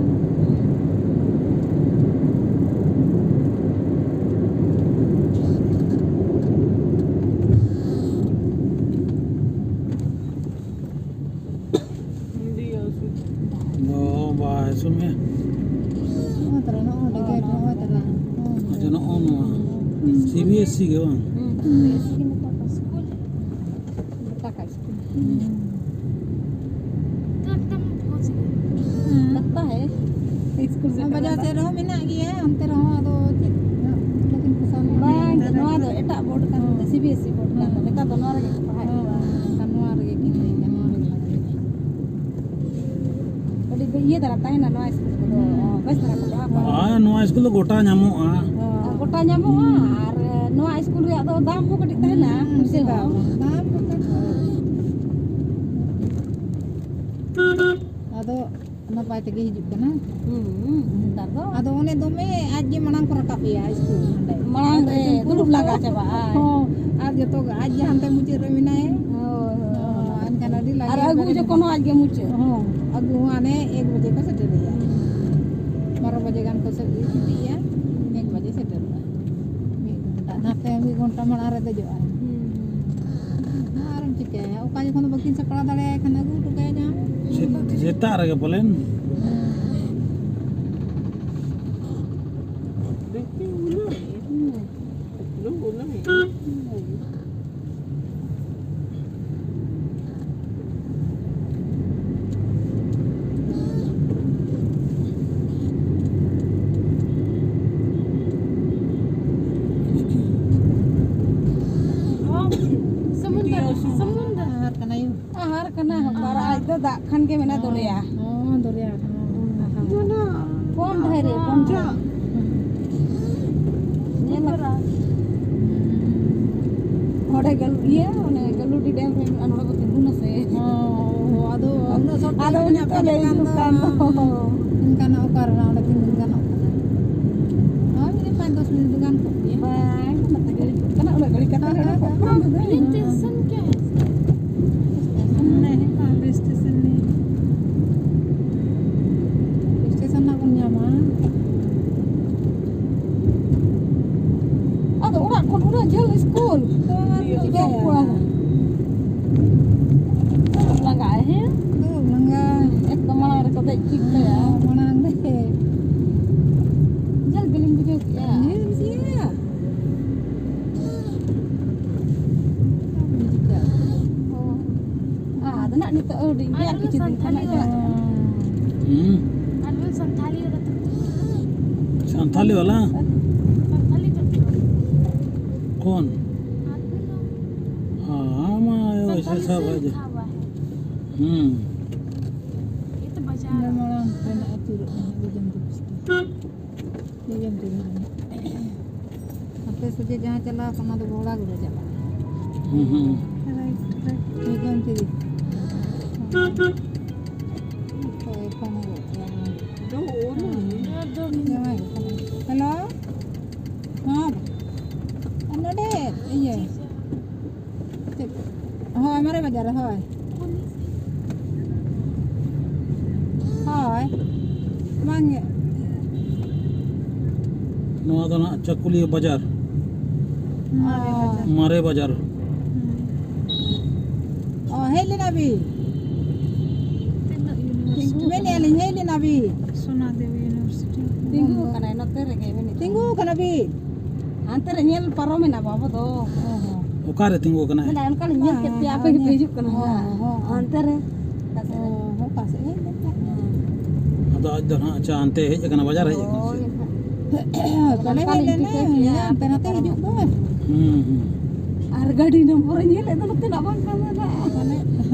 ᱫᱚ ᱵᱟᱭ ᱥᱩᱢᱮ᱾ ᱱᱚᱜᱼᱚ ᱛᱟᱨᱟ, ᱱᱚᱜᱼᱚ ᱱᱚᱰᱮ ᱜᱮᱴ, ᱱᱚᱜᱼᱚ ᱛᱟᱨᱟ᱾ ᱟᱪᱪᱷᱟ, ᱱᱚᱜᱼᱚ ᱱᱚᱣᱟ᱾ ᱥᱤ ᱵᱤ ᱮᱥ ᱥᱤ ᱜᱮ ᱵᱟᱝ? ᱦᱩᱸ, ᱥᱤ ᱵᱤ ᱮᱥ ᱥᱤ ᱜᱮ ᱱᱤᱛᱚᱜ ᱫᱚ ᱥᱠᱩᱞ᱾ ᱵᱮᱴᱟ ᱠᱟ ᱥᱠᱩᱞ᱾ ᱦᱩᱸ᱾ ᱛᱚ ᱮᱠᱫᱚᱢ ᱯᱚᱦᱚᱸᱪ ᱜᱮ᱾ ᱞᱟᱜᱛᱟ ᱦᱮ, ᱥᱠᱩᱞ ᱥᱮᱴᱮᱨ ᱵᱟᱡᱟᱨ ᱞᱮᱱᱟ᱾ ᱥᱮᱫ ᱨᱮᱦᱚᱸ ᱢᱮᱱᱟᱜ ᱜᱮᱭᱟ, ᱚᱱᱛᱮ ᱨᱮᱦᱚᱸ ᱟᱫᱚ ᱪᱮᱫ ᱞᱮᱠᱤᱱ ᱯᱚᱥᱟᱱ ᱵᱟᱝ ᱜᱮ, ᱱᱚᱣᱟ ᱫᱚ ᱮᱴᱟᱜ ᱵᱳᱨᱰ ᱠᱟᱱ ᱛᱟᱞᱮ, C B S C board ᱠᱟᱱ ᱛᱟᱞᱮ᱾ ᱱᱮᱛᱟᱨ ᱫᱚ ᱱᱚᱣᱟ ᱨᱮᱜᱮ ᱠᱚ ᱯᱟᱲᱦᱟᱣᱮᱫ ᱠᱚᱣᱟ᱾ ᱦᱮᱸ, ᱱᱚᱣᱟ ᱨᱮᱜᱮ ᱠᱤᱱ ᱞᱟᱹᱭ ᱮᱫᱟ, ᱱᱚᱣᱟ ᱨᱮᱜᱮ᱾ ᱟᱹᱰᱤ ᱤᱭᱟᱹ ᱫᱷᱟᱨᱟ ᱛᱟᱦᱮᱱᱟ ᱱᱚᱣᱟ ᱥᱠᱩᱞ ᱠᱚᱫᱚ, ᱵᱮᱥ ᱫᱷᱟᱨᱟ ᱠᱚ ᱯᱟᱲᱦᱟᱣ ᱠᱚᱣᱟ᱾ ᱦᱳᱭ, ᱱᱚᱣᱟ ᱥᱠᱩᱞ ᱫᱚ ᱜᱚᱴᱟ ᱧᱟᱢᱚᱜᱼᱟ᱾ ᱦᱳᱭ, ᱜᱚᱴᱟ ᱧᱟᱢᱚᱜᱼᱟ᱾ ᱟᱨ ᱱᱚᱣᱟ ᱥᱠᱩᱞ ᱨᱮᱭᱟᱜ ᱫᱚ ᱫᱟᱢ ᱦᱚᱸ ᱠᱟᱹᱴᱤᱡ ᱛᱟᱦᱮᱱᱟ, ᱦᱩᱸ, ᱯᱩᱭᱥᱟᱹ ᱪᱮᱫᱟᱜ ᱦᱚᱸ᱾ ᱵᱟᱝ? ᱫᱟᱢ ᱫᱚ ᱠᱟᱹᱴᱤᱡ᱾ ᱟᱫᱚ ᱱᱟᱯᱟᱭ ᱛᱮᱜᱮ ᱦᱤᱡᱩᱜ ᱠᱟᱱᱟ᱾ ᱦᱩᱸ, ᱱᱮᱛᱟᱨ ᱫᱚ᱾ ᱟᱫᱚ ᱚᱱᱮ ᱫᱚᱢᱮ ᱟᱡ ᱜᱮ ᱢᱟᱲᱟᱝ ᱠᱚ ᱨᱟᱠᱟᱵ ᱮᱭᱟ ᱥᱠᱩᱞ ᱦᱟᱸᱰᱮ᱾ ᱢᱟᱲᱟᱝ ᱨᱮ ᱟᱫᱚ ᱫᱩᱲᱩᱵ ᱞᱟᱜᱟ ᱪᱟᱵᱟᱜᱼᱟᱭ᱾ ᱦᱚᱸ, ᱟᱨ ᱡᱚᱛᱚ ᱜᱮ ᱟᱡ ᱜᱮ ᱦᱟᱱᱛᱮ ᱢᱩᱪᱟᱹᱫ ᱨᱮ ᱢᱮᱱᱟᱭᱟ᱾ ᱦᱳᱭ, ᱦᱳᱭ, ᱦᱚᱸ, ᱚᱱᱟ ᱮᱱᱠᱷᱟᱱ ᱟᱹᱰᱤ ᱞᱟᱜᱮ ᱟᱨ ᱟᱹᱜᱩ ᱵᱟᱨᱮ ᱡᱚᱠᱷᱚᱱ ᱦᱚᱸ ᱟᱡ ᱜᱮ ᱢᱩᱪᱟᱹᱫ᱾ ᱦᱚᱸ, ᱟᱹᱜᱩ ᱦᱚᱸ ᱦᱟᱱᱮ ᱮᱠ ᱵᱟᱡᱮ ᱠᱚ ᱥᱮᱴᱮᱨᱮᱭᱟ᱾ ᱵᱟᱨᱚ ᱵᱟᱡᱮ ᱜᱟᱱ ᱠᱚ ᱥᱮ-, ᱪᱷᱩᱴᱤᱜᱼᱟ, ᱮᱠ ᱵᱟᱡᱮ ᱥᱮᱴᱮᱨᱚᱜᱼᱟ᱾ ᱢᱤᱫ ᱜᱷᱚᱱᱴᱟ, ᱱᱟᱛᱮ ᱢᱤᱫ ᱜᱷᱚᱱᱴᱟ ᱢᱟᱲᱟᱝ ᱨᱮ ᱫᱮᱡᱚᱜᱼᱟᱭ᱾ ᱦᱩᱸ, ᱦᱩᱸ᱾ ᱟᱨᱮᱢ ᱪᱤᱠᱟᱹᱭᱟ? ᱚᱠᱟ ᱡᱚᱠᱷᱚᱱ ᱫᱚ ᱵᱟᱹᱠᱤᱱ ᱥᱟᱯᱲᱟᱣ ᱫᱟᱲᱮᱭᱟᱭ ᱠᱷᱟᱱ ᱟᱹᱜᱩ ᱦᱚᱴᱚ ᱠᱟᱭᱟ ᱡᱟᱦᱟᱸ᱾ ᱥᱮᱛ-, ᱥᱮᱛᱟᱜ ᱨᱮᱜᱮ ᱯᱟᱞᱮᱱ᱾ ᱦᱮᱸ᱾ ᱥᱚᱢᱩᱱᱫᱚᱨ, ᱥᱚᱢᱩᱱᱫᱚᱨ᱾ ᱟᱦᱟᱨ ᱠᱟᱱᱟ ᱭᱩ᱾ ᱟᱦᱟᱨ ᱠᱟᱱᱟ, ᱦᱚᱯᱟᱨ ᱟᱡ ᱫᱚ ᱫᱟᱜ ᱠᱷᱟᱱ ᱜᱮ ᱢᱮᱱᱟ ᱫᱚᱨᱭᱟ᱾ ᱦᱚᱸ, ᱫᱚᱨᱭᱟ, ᱦᱚᱸ᱾ ᱯᱚᱱ ᱫᱷᱟᱨᱮ, ᱯᱚᱱ ᱫᱷᱟᱨᱮ᱾ ᱧᱮᱞ ᱟᱠᱟᱫ᱾ ᱦᱚᱸᱰᱮ ᱜᱟᱹᱞᱩ-, ᱤᱭᱟᱹ, ᱚᱱᱮ ᱜᱟᱹᱞᱩᱰᱤ ᱰᱮᱢ ᱨᱮ ᱢᱮᱱᱟᱜᱼᱟ, ᱱᱚᱰᱮ ᱠᱚ ᱛᱤᱸᱜᱩᱱᱟ ᱥᱮ᱾ ᱦᱚᱸ, ᱟᱫᱚ ᱩᱱᱟᱹᱜ ᱥᱚᱴ ᱟᱫᱚ ᱛᱮ ᱩᱱᱤ ᱛᱚ ᱞᱟᱹᱭ ᱦᱤᱡᱩᱜ ᱠᱟᱱ ᱫᱚ᱾ ᱮᱱᱠᱷᱟᱱ ᱚᱠᱟ ᱨᱮ ᱚᱸᱰᱮ ᱛᱤᱸᱜᱩᱱ ᱜᱟᱱᱚᱜ ᱠᱟᱱᱟ? ᱦᱳᱭ, ᱢᱤᱫ ᱯᱟᱸᱪ ᱫᱚᱥ ᱢᱤᱱᱤᱴ ᱫᱚ ᱜᱟᱱ ᱠᱚᱜ ᱜᱮᱭᱟ᱾ ᱵᱟᱝ, ᱱᱚᱛᱮ ᱜᱷᱟᱹᱲᱤᱡ ᱠᱟᱱᱟ, ᱩᱱᱟᱹᱜ ᱜᱷᱟᱹᱲᱤᱡ ᱠᱟᱛᱮ ᱱᱚᱰᱮ ᱠᱚ ᱯᱷᱳᱱ ᱞᱮᱫᱟ᱾ ᱥᱴᱮᱥᱚᱱ ᱠᱮ ᱦᱟᱭ? ᱥᱴᱮᱥᱚᱱ ᱢᱟᱱᱮ ᱦᱩᱭᱩᱜ ᱠᱟᱱᱟ ᱨᱮᱞ ᱥᱴᱮᱥᱚᱱ ᱱᱤᱭᱮ᱾ ᱥᱴᱮᱥᱚᱱ ᱨᱮᱱᱟᱜ ᱵᱚᱱ ᱧᱟᱢᱟ᱾ ᱟᱫᱚ ᱚᱲᱟᱜ ᱠᱷᱚᱱ ᱩᱱᱟᱹᱜ ᱡᱷᱟᱹᱞ ᱥᱠᱩᱞ᱾ ᱛᱚ ᱟᱨ ᱪᱤᱠᱟᱹᱭᱟ? ᱠᱚᱣᱟ᱾ ᱞᱟᱸᱜᱟᱜ ᱟᱭ, ᱦᱮᱸ? ᱫᱩᱲᱩᱵ ᱞᱟᱸᱜᱟ᱾ ᱮᱠᱫᱚᱢ ᱢᱟᱲᱟᱝ ᱨᱮᱠᱚ ᱫᱮᱡ ᱴᱷᱤᱠ ᱠᱟᱭᱟ᱾ ᱦᱮᱸ, ᱢᱟᱲᱟᱝ ᱨᱮ᱾ ᱡᱷᱟᱹᱞ ᱜᱮᱞᱤᱧ ᱵᱩᱡᱷᱟᱹᱣ ᱠᱮᱜᱼᱟ᱾ ᱡᱷᱟᱹᱞ ᱜᱮᱭᱟ᱾ ᱚ᱾ ᱟᱫᱚ ᱱᱟᱜ ᱱᱤᱛᱚᱜ ᱦᱩᱰᱤᱧ ᱜᱮᱭᱟ, ᱟᱨ ᱠᱤᱪᱷᱩ ᱫᱤᱱ ᱠᱷᱟᱱ ᱱᱟᱜ ᱪᱟᱞᱟᱜ ᱠᱟᱱᱟ᱾ ᱦᱩᱸ᱾ ᱟᱨ ᱥᱟᱱᱛᱷᱟᱞᱤ ᱨᱮ ᱛᱚ᱾ ᱥᱟᱱᱛᱷᱟᱞᱤ ᱣᱟᱞᱟ? ᱥᱟᱱᱛᱷᱟᱞᱤ ᱛᱚ᱾ कौन? हाँ, हाँ, वैसे सब है जो। लिखा हुआ है। हम्म। ये तो बाजार। ᱱᱚᱰᱮ ᱢᱟᱲᱟᱝ ᱛᱮᱱᱟᱜ ᱟᱹᱪᱩᱨᱚᱜ ᱠᱟᱱᱟ, ᱵᱩᱡᱷᱟᱹᱣ ᱫᱚ ᱵᱩᱡᱷᱟᱹᱣ ᱫᱚ᱾ ᱱᱤᱡᱮᱢ ᱛᱮᱜᱮ ᱦᱤᱲᱤᱧᱟ᱾ ᱟᱯᱮ ᱥᱚᱡᱷᱮ ᱡᱟᱦᱟᱸ ᱪᱟᱞᱟᱣ ᱠᱟᱱᱟ, ᱚᱱᱟ ᱫᱚ ᱵᱚᱲᱟ ᱜᱚᱲᱟ ᱪᱟᱞᱟᱜᱼᱟ᱾ ᱦᱩᱸ, ᱦᱩᱸ᱾ ᱱᱤᱡᱮᱢ ᱛᱮᱜᱮ᱾ ᱚᱠᱚᱭ ᱯᱷᱳᱱ ᱦᱮᱞᱳ᱾ ᱦᱚᱸ᱾ ᱱᱚᱰᱮ ᱤᱭᱟᱹ᱾ ᱪᱮᱫ? ᱦᱳᱭ, ᱢᱟᱨᱮ ᱵᱟᱡᱟᱨ ᱨᱮ, ᱦᱳᱭ᱾ ᱦᱳᱭ᱾ ᱵᱟᱝ ᱜᱮ᱾ ᱱᱚᱣᱟ ᱫᱚ ᱱᱟᱦᱟᱜ ᱪᱟᱹᱠᱩᱞᱤᱭᱟᱹ ᱵᱟᱡᱟᱨ᱾ ᱢᱟᱨᱮ ᱵᱟᱡᱟᱨ᱾ ᱢᱟᱨᱮ ᱵᱟᱡᱟᱨ᱾ ᱦᱩᱸ᱾ ᱚ, ᱦᱮᱡ ᱞᱮᱱᱟ ᱵᱤᱱ? ᱛᱤᱱᱟᱹᱜ university? ᱢᱮᱱᱮᱫᱼᱟ ᱞᱤᱧ, ᱦᱮᱡ ᱞᱮᱱᱟ ᱵᱤᱱ? ᱥᱳᱱᱟ ᱫᱮᱵᱤ university᱾ ᱛᱤᱸᱜᱩ ᱟᱠᱟᱱᱟᱭ ᱱᱚᱛᱮ ᱨᱮᱜᱮ, ᱢᱮᱱᱮᱫ ᱛᱤᱸᱜᱩ ᱟᱠᱟᱱᱟ ᱵᱤᱱ? ᱦᱟᱱᱛᱮ ᱨᱮ ᱧᱮᱞ ᱯᱟᱨᱚᱢ ᱮᱱᱟ ᱵᱟᱵᱟ ᱫᱚ᱾ ᱚ, ᱦᱚᱸ᱾ ᱚᱠᱟᱨᱮ ᱛᱤᱸᱜᱩ ᱟᱠᱟᱱᱟᱭ? ᱢᱮᱱᱮᱫ, ᱚᱱᱠᱟ ᱞᱤᱧ ᱧᱮᱞ ᱠᱮᱫ ᱯᱮᱭᱟ, ᱟᱯᱮ ᱜᱮᱯᱮ ᱦᱤᱡᱩᱜ ᱠᱟᱱᱟ᱾ ᱦᱚᱸ, ᱦᱚᱸ, ᱦᱚᱸ᱾ ᱦᱟᱱᱛᱮ ᱨᱮ᱾ ᱚ, ᱦᱚᱸ, ᱚᱠᱟ ᱥᱮᱫ ᱦᱮᱡ ᱞᱮᱱ ᱛᱟᱦᱮᱸᱫ? ᱦᱮᱸ᱾ ᱟᱫᱚ ᱟᱡ ᱫᱚ ᱱᱟᱦᱟᱜ, ᱟᱪᱪᱷᱟ, ᱦᱟᱱᱛᱮ ᱦᱮᱡ ᱟᱠᱟᱱᱟ, ᱵᱟᱡᱟᱨ ᱦᱮᱡ ᱟᱠᱟᱱᱟ ᱥᱮ? ᱦᱳᱭ, ᱦᱟᱸᱜ᱾ ᱯᱟᱞᱮ ᱦᱮᱡ ᱞᱮᱱᱟ, ᱦᱟᱱᱛᱮ ᱱᱟᱛᱮ ᱦᱤᱡᱩᱜ ᱫᱚ᱾ ᱦᱩᱸ, ᱦᱩᱸ᱾ ᱟᱨ ᱜᱟᱹᱰᱤ ᱱᱚᱢᱵᱚᱨ ᱧᱮᱞᱮᱫ ᱫᱚ ᱱᱚᱛᱮᱱᱟᱜ ᱵᱟᱝ ᱠᱟᱱᱟ ᱱᱟᱜ᱾ ᱢᱟᱱᱮ,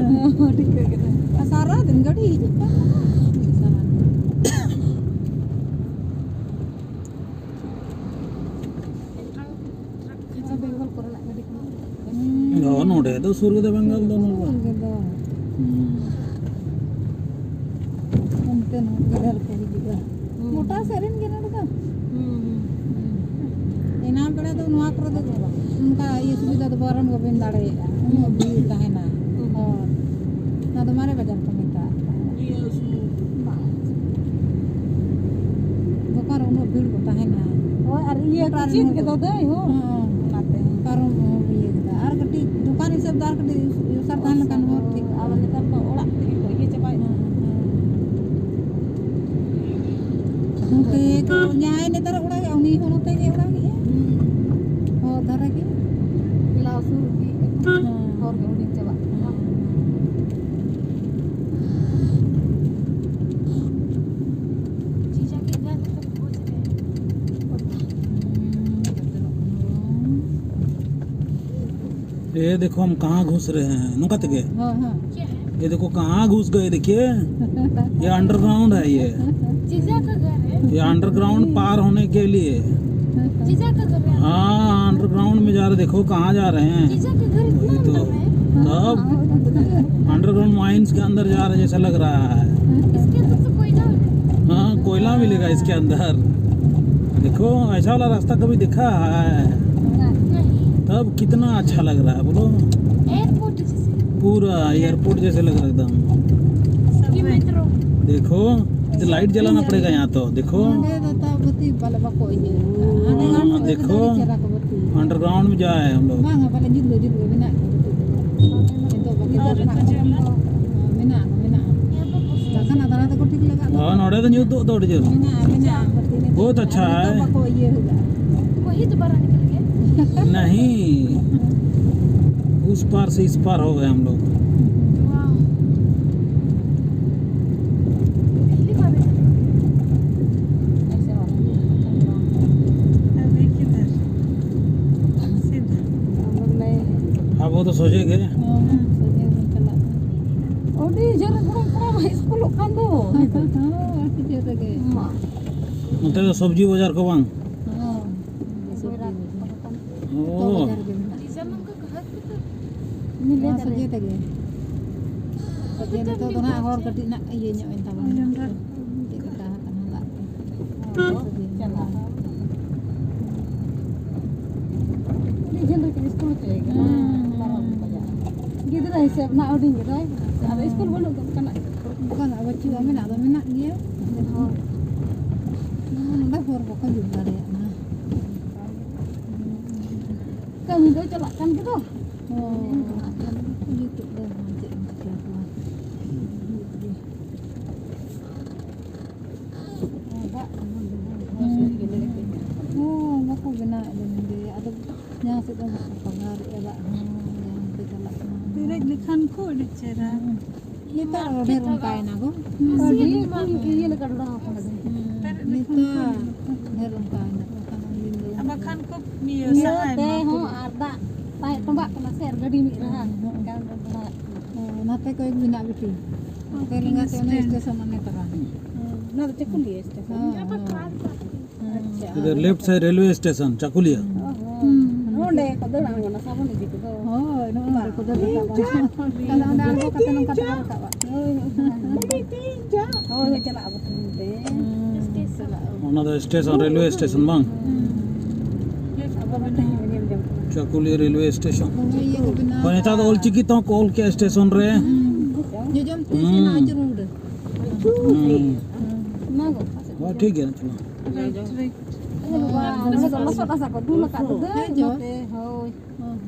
ᱦᱚᱸ, ᱴᱷᱤᱠᱟᱹ ᱠᱮᱫᱟ᱾ ᱟᱨ ᱥᱟᱨᱟ ᱫᱤᱱ ᱜᱟᱹᱰᱤ ᱦᱤᱡᱩᱜ ᱠᱟᱱ ᱛᱟᱦᱮᱱᱟ᱾ ᱟᱪᱪᱷᱟ, ᱵᱮᱝᱜᱚᱞ ᱠᱚᱨᱮᱱᱟᱜ ᱜᱟᱹᱰᱤ ᱠᱟᱱᱟ᱾ ᱦᱩᱸ᱾ ᱚ, ᱱᱚᱰᱮ ᱫᱚ ᱥᱩᱨ ᱜᱮᱫᱚ ᱵᱮᱝᱜᱚᱞ ᱫᱚ ᱱᱚᱰᱮ᱾ ᱥᱩᱨ ᱜᱮᱫᱚ᱾ ᱦᱩᱸ᱾ ᱚᱱᱛᱮ ᱱᱚᱛᱮ ᱰᱷᱮᱨ ᱠᱚ ᱦᱤᱡᱩᱜᱼᱟ᱾ ᱦᱩᱸ᱾ ᱜᱚᱴᱟ ᱥᱮᱫ ᱨᱮᱱ ᱜᱮ ᱱᱚᱰᱮ ᱫᱚ᱾ ᱦᱩᱸ, ᱦᱩᱸ᱾ ᱮᱱᱟᱝ ᱵᱮᱲᱟ ᱫᱚ ᱱᱚᱣᱟ ᱠᱚᱨᱮ ᱫᱚ ᱚᱱᱠᱟ ᱤᱭᱟᱹ ᱥᱩᱵᱤᱫᱷᱟ ᱫᱚ ᱯᱟᱨᱚᱢ ᱵᱟᱵᱮᱱ ᱫᱟᱲᱮᱭᱟᱜᱼᱟ, ᱩᱱᱟᱹᱜ ᱵᱷᱤᱲ ᱛᱟᱦᱮᱱᱟ᱾ ᱦᱩᱸ᱾ ᱦᱳᱭ᱾ ᱚᱱᱟ ᱫᱚ ᱢᱟᱨᱮ ᱵᱟᱡᱟᱨ ᱠᱚ ᱢᱮᱛᱟᱜᱼᱟ᱾ ᱵᱟᱝ᱾ ᱫᱚᱠᱟᱱ ᱨᱮ ᱩᱱᱟᱹᱜ ᱵᱷᱤᱲ ᱠᱚ ᱛᱟᱦᱮᱱᱟ᱾ ᱦᱳᱭ, ᱟᱨ ᱤᱭᱟᱹ ᱜᱚᱴᱟ ᱨᱮᱱ ᱪᱮᱫ ᱦᱚᱲ ᱜᱮ ᱠᱚ ᱫᱟᱫᱟ, ᱦᱳᱭ᱾ ᱦᱚᱸ᱾ ᱚᱱᱟᱛᱮ᱾ ᱯᱟᱨᱚᱢ ᱤᱭᱟᱹ ᱠᱮᱫᱟ᱾ ᱟᱨ ᱠᱟᱹᱴᱤᱡ ᱫᱚᱠᱟᱱ ᱦᱤᱥᱟᱹᱵ ᱫᱚ ᱟᱨ ᱠᱟᱹᱴᱤᱡ ᱚᱭᱥᱟᱨ ᱛᱟᱦᱮᱱ ᱞᱮᱠᱷᱟᱱ ᱦᱚᱨ ᱴᱷᱤᱠ᱾ ᱟᱨ ᱱᱮᱛᱟᱨ ᱫᱚ ᱚᱲᱟᱜ ᱛᱮᱜᱮ ᱠᱚ ᱤᱭᱟᱹ ᱪᱟᱵᱟᱭᱮᱫᱟ᱾ ᱦᱮᱸ, ᱦᱮᱸ᱾ ᱱᱚᱛᱮ ᱠᱚ ᱡᱟᱦᱟᱸᱭ ᱱᱮᱛᱟᱨ ᱚᱲᱟᱜ ᱮᱫᱟ, ᱩᱱᱤ ᱦᱚᱸ ᱱᱚᱛᱮ ᱜᱮ ᱚᱲᱟᱜ ᱮᱫᱟ᱾ ᱦᱩᱸ᱾ ᱦᱚᱨ ᱫᱷᱟᱨᱮ ᱜᱮ᱾ ᱵᱮᱞᱟᱣ ᱥᱩᱨ ᱤᱫᱤᱜ ᱠᱟᱱᱟ᱾ ᱦᱮᱸ᱾ ᱦᱚᱨ ᱜᱮ ᱦᱩᱰᱤᱧ ᱪᱟᱵᱟᱜ ᱠᱟᱱᱟ᱾ ᱦᱮᱸ, ᱦᱮᱸ᱾ ᱡᱤᱡᱟ ᱠᱮ ᱜᱷᱟᱨ ᱢᱮ ᱛᱚ ᱯᱚᱦᱩᱸᱪ ᱜᱮ᱾ ये देखो, हम कहाँ घुस रहे हैं, ᱱᱚᱝᱠᱟ ᱛᱮᱜᱮ। हाँ, हाँ। ये देखो, कहाँ घुस गए, देखिए, ये अंडरग्राउंड है ये। जीजा का घर है। ये अंडरग्राउंड पार होने के लिए। जीजा का घर है। हाँ, अंडरग्राउंड में जा रहे, देखो कहाँ जा रहे हैं। जीजा का घर इतना वही तो। अंदर है। तब अंडरग्राउंड माइंस के अंदर जा रहे जैसा लग रहा है। इसके अंदर तो कोयला है। हाँ, कोयला क्या मिलेगा इसके अंदर? देखो, ऐसा वाला रास्ता कभी देखा है? तब कितना अच्छा लग रहा है, बोलो। एयरपोर्ट जैसे। पूरा एयरपोर्ट जैसे लग रहा है एकदम। ये मेट्रो। देखो, तो लाइट जलाना पड़ेगा यहाँ तो। देखो, ᱱᱚᱰᱮ ᱫᱚ ᱛᱟᱣ ᱵᱟᱹᱛᱤ ᱵᱟᱞᱮ ᱵᱟᱠᱚ ᱤᱭᱟᱹ ᱟᱠᱟᱫᱼᱟ᱾ ᱦᱟᱱᱮ हाँ, ᱟᱨ ᱠᱚ देखो। ᱪᱮᱦᱨᱟ ᱠᱚ ᱵᱟᱹᱛᱤ᱾ अंडरग्राउंड में जाए हम लोग। ᱵᱟᱝᱟ, ᱵᱟᱞᱮ ᱡᱩᱞ ᱫᱚ ᱡᱩᱞ ᱜᱮ ᱢᱮᱱᱟᱜ ᱜᱮᱭᱟ ᱵᱟᱹᱛᱤ ᱫᱚ᱾ ᱱᱤᱛᱚᱜ ᱵᱟᱹᱛᱤ ᱫᱚ ᱢᱮᱱᱟᱜ ᱜᱮᱭᱟ᱾ ᱢᱮᱱᱟᱜᱼᱟ, ᱢᱮᱱᱟᱜᱼᱟ᱾ ᱵᱟᱠᱷᱟᱱ ᱟᱫᱽᱨᱟ ᱫᱚᱠᱚ ᱴᱷᱤᱠ ᱞᱟᱜᱟᱜ ᱫᱚ᱾ ᱦᱳᱭ, ᱱᱚᱰᱮ ᱫᱚ ᱧᱩᱛ ᱫᱚ ᱟᱹᱰᱤ ᱡᱳᱨ᱾ ᱢᱮᱱᱟᱜᱼᱟ, ᱢᱮᱱᱟᱜᱼᱟ, ᱵᱟᱹᱛᱤ ᱱᱤᱛᱚᱜ बहुत ᱫᱚ᱾ अच्छा ᱟᱨ ᱱᱤᱛᱚᱜ है। ᱵᱟᱠᱚ ᱤᱭᱟᱹ ᱟᱠᱟᱫᱼᱟ᱾ वही दोबारा निकल गया। नहीं, उस पार से इस पार हो गए हम लोग। वाह। पहली बार है। अभी किधर? सीधा। अब वो तो सोचेंगे। ᱦᱚᱸ, ᱥᱚᱡᱷᱮ ᱵᱚᱱ ᱪᱟᱞᱟᱜ ᱠᱟᱱᱟ᱾ ᱟᱹᱰᱤ ᱡᱳᱨ ᱜᱚᱨᱚᱢ ᱠᱟᱱᱟ, ᱤᱥᱠᱩᱞᱚᱜ ᱠᱟᱱ ᱫᱚ᱾ ᱦᱚᱸ, ᱟᱹᱰᱤ ᱡᱳᱨ ᱨᱮᱜᱮ᱾ ᱢᱟ᱾ ᱱᱚᱛᱮ ᱫᱚ ᱥᱚᱵᱽᱡᱤ ᱵᱟᱡᱟᱨ ᱠᱚ ᱵᱟᱝ? ᱦᱚᱸ, ᱥᱚᱵᱽᱡᱤ ᱵᱟᱡᱟᱨ᱾ ᱡᱚᱛᱚ ᱚ᱾ ᱵᱟᱡᱟᱨ ᱨᱮᱜᱮ ᱢᱮᱱᱟᱜᱼᱟ᱾ डीजल उनका कहाँ पे था? ᱱᱚᱣᱟ ᱥᱚᱡᱷᱮ ᱛᱮᱜᱮ᱾ ᱥᱚᱡᱷᱮ ᱱᱤᱛᱚᱜ ᱫᱚ ᱱᱟᱦᱟᱜ ᱦᱚᱨ ᱠᱟᱹᱴᱤᱡ ᱱᱟᱜ ᱤᱭᱟᱹ ᱧᱚᱜ ᱮᱱ ᱛᱟᱵᱚᱱᱟ᱾ ᱪᱮᱫ ᱞᱮᱠᱟ ᱟᱠᱟᱱᱟ ᱫᱟᱜ ᱠᱚ? ᱥᱚᱡᱷᱮ ᱧᱚᱜ᱾ ᱪᱟᱞᱟᱜ᱾ ᱟᱹᱰᱤ ᱡᱷᱟᱹᱞ ᱨᱮ ᱤᱥᱠᱩᱞ ᱦᱚᱪᱚᱭᱮ ᱠᱟᱱᱟ᱾ ᱦᱩᱸ, ᱦᱩᱸ᱾ ᱯᱟᱨᱚᱢ ᱵᱟᱡᱟᱜ᱾ ᱜᱤᱫᱽᱨᱟᱹ ᱦᱤᱥᱟᱹᱵ ᱱᱟᱜ ᱦᱩᱰᱤᱧ ᱜᱮᱫᱚᱭ᱾ ᱟᱫᱚ ᱤᱥᱠᱩᱞ ᱵᱟᱹᱱᱩᱜ ᱫᱚ ᱚᱱᱠᱟᱱᱟᱜ᱾ ᱚᱱᱠᱟᱱᱟᱜ ᱵᱟᱹᱪᱩᱜᱼᱟ, ᱢᱮᱱᱟᱜ ᱫᱚ ᱢᱮᱱᱟᱜ ᱜᱮᱭᱟ᱾ ᱱᱚᱰᱮ ᱦᱚᱨ ᱵᱟᱠᱚ ᱡᱩᱛ ᱫᱟᱲᱮᱭᱟᱜ ᱠᱟᱱᱟ᱾ ᱠᱟᱹᱢᱤ ᱫᱚ ᱪᱟᱞᱟᱜ ᱠᱟᱱ ᱜᱮᱫᱚ᱾ ᱦᱚᱸ, ᱱᱤᱛᱚᱜ ᱫᱚ ᱪᱮᱫ ᱮᱢ ᱪᱤᱠᱟᱹ ᱠᱚᱣᱟ? ᱫᱟᱜ ᱠᱚᱦᱚᱸ ᱡᱮᱢᱚᱱ ᱦᱚᱸ ᱵᱟᱠᱚ ᱵᱮᱱᱟᱣᱮᱫ ᱫᱚ ᱱᱚᱰᱮ᱾ ᱟᱫᱚ ᱡᱟᱦᱟᱸ ᱥᱮᱫ ᱫᱚ ᱵᱟᱠᱚ ᱯᱟᱜᱟᱨᱮᱫᱼᱟ, ᱫᱟᱜ ᱦᱚᱸ ᱡᱟᱦᱟᱸ ᱥᱮᱫ ᱪᱟᱞᱟᱜ ᱠᱟᱱᱟ᱾ ᱯᱮᱨᱮᱡ ᱞᱮᱠᱷᱟᱱ ᱠᱚ ᱟᱹᱰᱤ ᱪᱮᱦᱨᱟ᱾ ᱱᱮᱛᱟᱨ ᱰᱷᱮᱨ ᱚᱱᱠᱟᱭᱮᱱᱟ ᱜᱚ᱾ ᱟᱹᱰᱤ ᱢᱟ ᱤᱭᱟᱹ ᱞᱮᱠᱟ ᱰᱷᱚᱲᱟ ᱦᱚᱸ ᱠᱟᱱᱟ᱾ ᱦᱩᱸ, ᱱᱮᱛᱟᱨ ᱰᱷᱮᱨ ᱚᱱᱠᱟᱭᱮᱱᱟ, ᱵᱟᱠᱷᱟᱱ ᱩᱱᱫᱤᱱ ᱫᱚ ᱟᱨ ᱵᱟᱠᱷᱟᱱ ᱠᱚ ᱤᱭᱟᱹ ᱤᱭᱟᱹ ᱥᱟᱦᱟᱭ ᱛᱮ ᱢᱟ ᱦᱚᱸ ᱯᱩᱨᱟᱹ᱾ ᱟᱨ ᱫᱟᱜ ᱛᱟᱦᱮᱸ ᱛᱚᱸᱵᱟᱜ ᱠᱟᱱᱟ ᱥᱮ ᱟᱨ ᱜᱟᱹᱰᱤ ᱢᱤᱫ ᱨᱟᱦᱟ᱾ ᱦᱩᱸ, ᱦᱩᱸ᱾ ᱮᱱᱠᱷᱟᱱ ᱫᱚ ᱰᱷᱚᱲᱟ᱾ ᱦᱮᱸ, ᱚᱱᱟᱛᱮ ᱠᱚᱭᱮᱠ ᱢᱮᱱᱟᱜ ᱵᱤᱴᱤ᱾ ᱚᱱᱛᱮ ᱞᱮᱸᱜᱟ ᱥᱮᱫ ᱚᱱᱮ ᱥᱴᱮᱥᱚᱱ ᱚᱱᱮ ᱛᱟᱨᱟ᱾ ᱚᱱᱟ ᱫᱚ ᱪᱟᱹᱠᱩᱞᱤᱭᱟᱹ ᱥᱴᱮᱥᱚᱱ᱾ ᱦᱮᱸ, ᱦᱮᱸ᱾ ᱟᱪᱪᱷᱟ᱾ इधर left side railway station Chakulia. ᱚ ᱦᱚᱸ᱾ ᱦᱩᱸ᱾ ᱱᱚᱸᱰᱮ ᱠᱚ ᱫᱟᱬᱟᱱ ᱠᱟᱱᱟ ᱥᱟᱵᱚᱱ ᱤᱫᱤ ᱠᱚᱫᱚ᱾ ᱦᱳᱭ, ᱱᱚᱜᱼᱚᱭ ᱱᱚᱸᱰᱮ ᱠᱚ ᱫᱟᱹᱲ ᱨᱟᱠᱟᱵᱼᱟ᱾ ᱛᱟᱦᱞᱮ ᱚᱸᱰᱮ ᱟᱬᱜᱚ ᱠᱟᱛᱮ ᱱᱚᱝᱠᱟ ᱛᱮᱠᱚ ᱨᱟᱠᱟᱵᱼᱟ᱾ ᱦᱳᱭ, ᱦᱳᱭ᱾ ᱦᱳᱭ, ᱦᱳᱭ, ᱪᱟᱞᱟᱜ ᱟᱵᱚ ᱛᱮᱦᱮᱧ ᱛᱮ᱾ ᱦᱩᱸ᱾ ᱚᱱᱟ ᱫᱚ ᱥᱴᱮᱥᱚᱱ, ᱨᱮᱞᱣᱮ ᱥᱴᱮᱥᱚᱱ ᱵᱟᱝ? Chakulia railway station. ᱦᱳᱭ, ᱱᱮᱛᱟᱨ ᱫᱚ ᱚᱞᱪᱤᱠᱤ ᱛᱮᱦᱚᱸ ᱠᱚ ᱚᱞ ᱠᱮᱜᱼᱟ ᱥᱴᱮᱥᱚᱱ ᱨᱮ᱾ ᱡᱚᱡᱚᱢ ᱛᱮ ᱦᱩᱸ᱾ ᱥᱮᱱᱟᱜ ᱟᱹᱪᱩᱨ ᱩᱰᱟᱹ᱾ ᱦᱩᱸ᱾ ᱦᱳᱭ, ᱴᱷᱤᱠ ᱜᱮᱭᱟ, ᱪᱚᱞᱚ᱾ ᱦᱳᱭ, ᱡᱚ᱾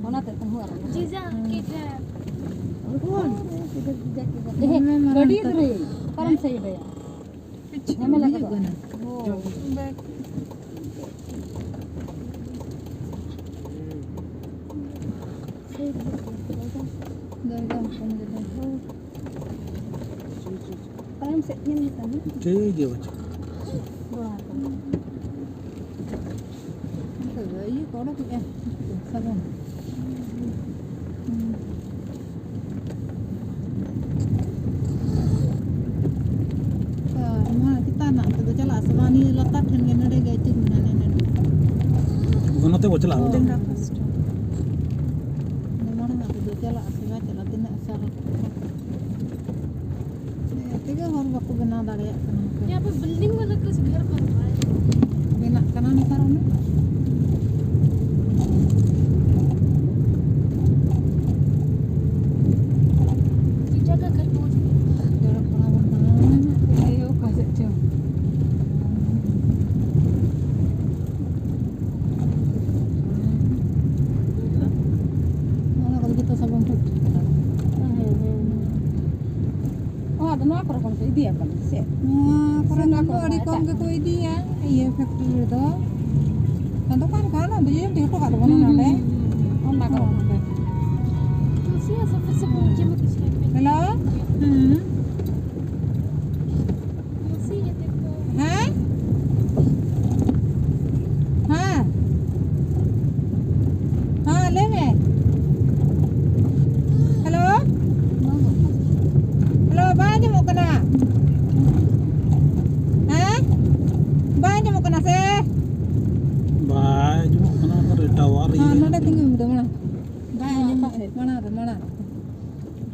ᱚᱱᱟᱛᱮ ᱛᱟᱹᱦᱩ ᱟᱨ ᱡᱤᱡᱟ ᱠᱤ ᱴᱷᱮᱱ᱾ ᱜᱟᱹᱰᱤ ᱨᱮ ᱚᱠᱟᱨᱮᱢ ᱥᱟᱭᱤᱰ ᱟᱭᱟ? ᱡᱷᱟᱢᱮᱞᱟ ᱠᱟᱫᱟ᱾ ᱦᱳᱭ᱾ ᱡᱟᱭᱜᱟ ᱦᱚᱯᱚᱱ ᱜᱮ ᱫᱚ᱾ ᱛᱟᱭᱚᱢ ᱥᱮᱫ ᱧᱮᱞ ᱦᱩᱭᱩᱜ ᱛᱟᱢᱟ᱾ ᱴᱷᱤᱠ ᱜᱮᱭᱟ, ᱵᱟᱪᱷᱟ᱾ ᱜᱚᱲᱟ ᱠᱚ᱾ ᱱᱤᱛᱚᱜ ᱫᱚ ᱤᱭᱟᱹ ᱠᱚ ᱚᱰᱚᱠᱮᱜᱼᱟ, ᱥᱟᱵᱚᱱ᱾ ᱦᱩᱸ᱾ ᱛᱚ, ᱱᱚᱣᱟ ᱪᱮᱛᱟᱱ ᱨᱮᱱᱟᱜ ᱛᱮᱫᱚ ᱪᱟᱞᱟᱜᱼᱟ ᱥᱮ ᱵᱟᱝ? ᱱᱤᱭᱟᱹ ᱞᱟᱛᱟᱨ ᱴᱷᱮᱱ ᱜᱮ, ᱱᱚᱰᱮ ᱜᱮ ᱟᱹᱪᱩᱨ ᱢᱮᱱᱟᱜᱼᱟ, ᱱᱚᱰᱮ᱾ ᱚᱱᱟ ᱛᱮ ᱵᱚ ᱪᱟᱞᱟᱜᱼᱟ᱾ ᱦᱳᱭ᱾ ᱡᱟᱸᱜᱟ ᱯᱟᱥᱴᱟ᱾ ᱢᱟᱲᱟᱝ ᱟᱜ ᱛᱮᱫᱚ ᱪᱟᱞᱟᱜᱼᱟ ᱥᱮ ᱵᱟᱭ ᱪᱟᱞᱟᱜᱼᱟ? ᱛᱤᱱᱟᱹᱜ ᱥᱟᱨᱟ ᱛᱮᱜᱮ ᱦᱚᱨ ᱵᱟᱠᱚ ᱵᱮᱱᱟᱣ ᱫᱟᱲᱮᱭᱟᱜ ᱠᱟᱱᱟ᱾ ᱭᱟ ᱯᱮ ᱵᱤᱞᱰᱤᱝ ᱵᱟᱞᱟ ᱠᱩᱪ ᱜᱷᱟᱨ ᱵᱚᱱ ᱨᱟᱦᱟ ᱦᱟᱭ᱾ ᱵᱮᱱᱟᱜ ᱠᱟᱱᱟ ᱱᱮᱛᱟᱨ ᱚᱱᱟ᱾ ᱪᱤᱴᱟ ᱠᱟ ᱜᱷᱟᱨ ᱯᱚᱦᱚᱸᱪ ᱜᱮ᱾ ᱡᱚᱲᱚ ᱯᱟᱲᱟ ᱵᱚᱱ ᱵᱮᱱᱟᱣ ᱮᱱᱟ᱾ ᱚᱠᱟ ᱥᱮᱫ ᱪᱚ᱾ ᱚᱱᱟ ᱠᱚᱫᱚ ᱡᱚᱛᱚ ᱥᱟᱵᱚᱱ ᱯᱷᱮᱠᱴᱨᱤ ᱠᱟᱱᱟ᱾ ᱦᱩᱸ, ᱦᱩᱸ, ᱦᱩᱸ᱾ ᱚ, ᱟᱫᱚ ᱱᱚᱣᱟ ᱠᱚᱨᱮ ᱠᱷᱚᱱ ᱠᱚ ᱤᱫᱤᱭᱟ ᱯᱟᱞᱮ, ᱥᱮ? ᱱᱚᱣᱟ ᱠᱚᱨᱮ ᱥᱮ ᱱᱚᱣᱟ ᱠᱷᱚᱱ ᱫᱚ ᱠᱚᱨᱮ ᱟᱹᱰᱤ ᱠᱷᱚᱱ ᱠᱚᱢ ᱮᱴᱟᱜ ᱜᱮᱠᱚ ᱠᱷᱚᱱ? ᱤᱫᱤᱭᱟ, ᱤᱭᱟᱹ ᱯᱷᱮᱠᱴᱨᱤ ᱨᱮᱫᱚ᱾ ᱫᱚᱠᱟᱱ ᱠᱚ ᱟᱞᱚ ᱤᱫᱤᱭᱟ, ᱦᱚᱴᱚ ᱠᱟᱜ ᱛᱟᱵᱚᱱᱟ ᱦᱩᱸ, ᱱᱚᱰᱮ᱾ ᱦᱩᱸ, ᱦᱩᱸ, ᱦᱩᱸ᱾ ᱚᱱᱟ ᱠᱚᱨᱮ ᱠᱷᱚᱱ ᱜᱮ᱾ ᱛᱩᱞᱥᱤ ᱦᱚᱸ ᱥᱚᱵ ᱥᱮ ᱯᱩᱡᱟ ᱢᱮ ᱠᱩᱪᱷ ᱠᱟᱨᱛᱮ᱾ ᱦᱮᱞᱳ? ᱦᱩᱸ᱾ ᱦᱮᱸ? ᱦᱮᱸ? ᱦᱮᱸ, ᱞᱟᱹᱭ ᱢᱮ᱾ ᱦᱮᱞᱳ? ᱦᱮᱞᱳ, ᱵᱟᱭ ᱟᱸᱡᱚᱢᱚᱜ ᱠᱟᱱᱟ? ᱦᱮᱸ? ᱵᱟᱭ ᱟᱸᱡᱚᱢᱚᱜ ᱠᱟᱱᱟ ᱥᱮ? ᱵᱟᱭ ᱟᱸᱡᱚᱢᱚᱜ ᱠᱟᱱᱟ, ᱚᱠᱟᱨᱮ ᱴᱟᱣᱟᱨ ᱦᱮᱸ, ᱤᱭᱟᱹ? ᱱᱚᱰᱮ ᱛᱤᱸᱜᱩ ᱢᱮ, ᱢᱟᱲᱟᱝ᱾ ᱵᱟᱭ ᱟᱸᱡᱚᱢᱚᱜ ᱠᱟᱱᱟ᱾ ᱢᱟᱲᱟᱝ ᱨᱮ, ᱢᱟᱲᱟᱝ ᱨᱮ᱾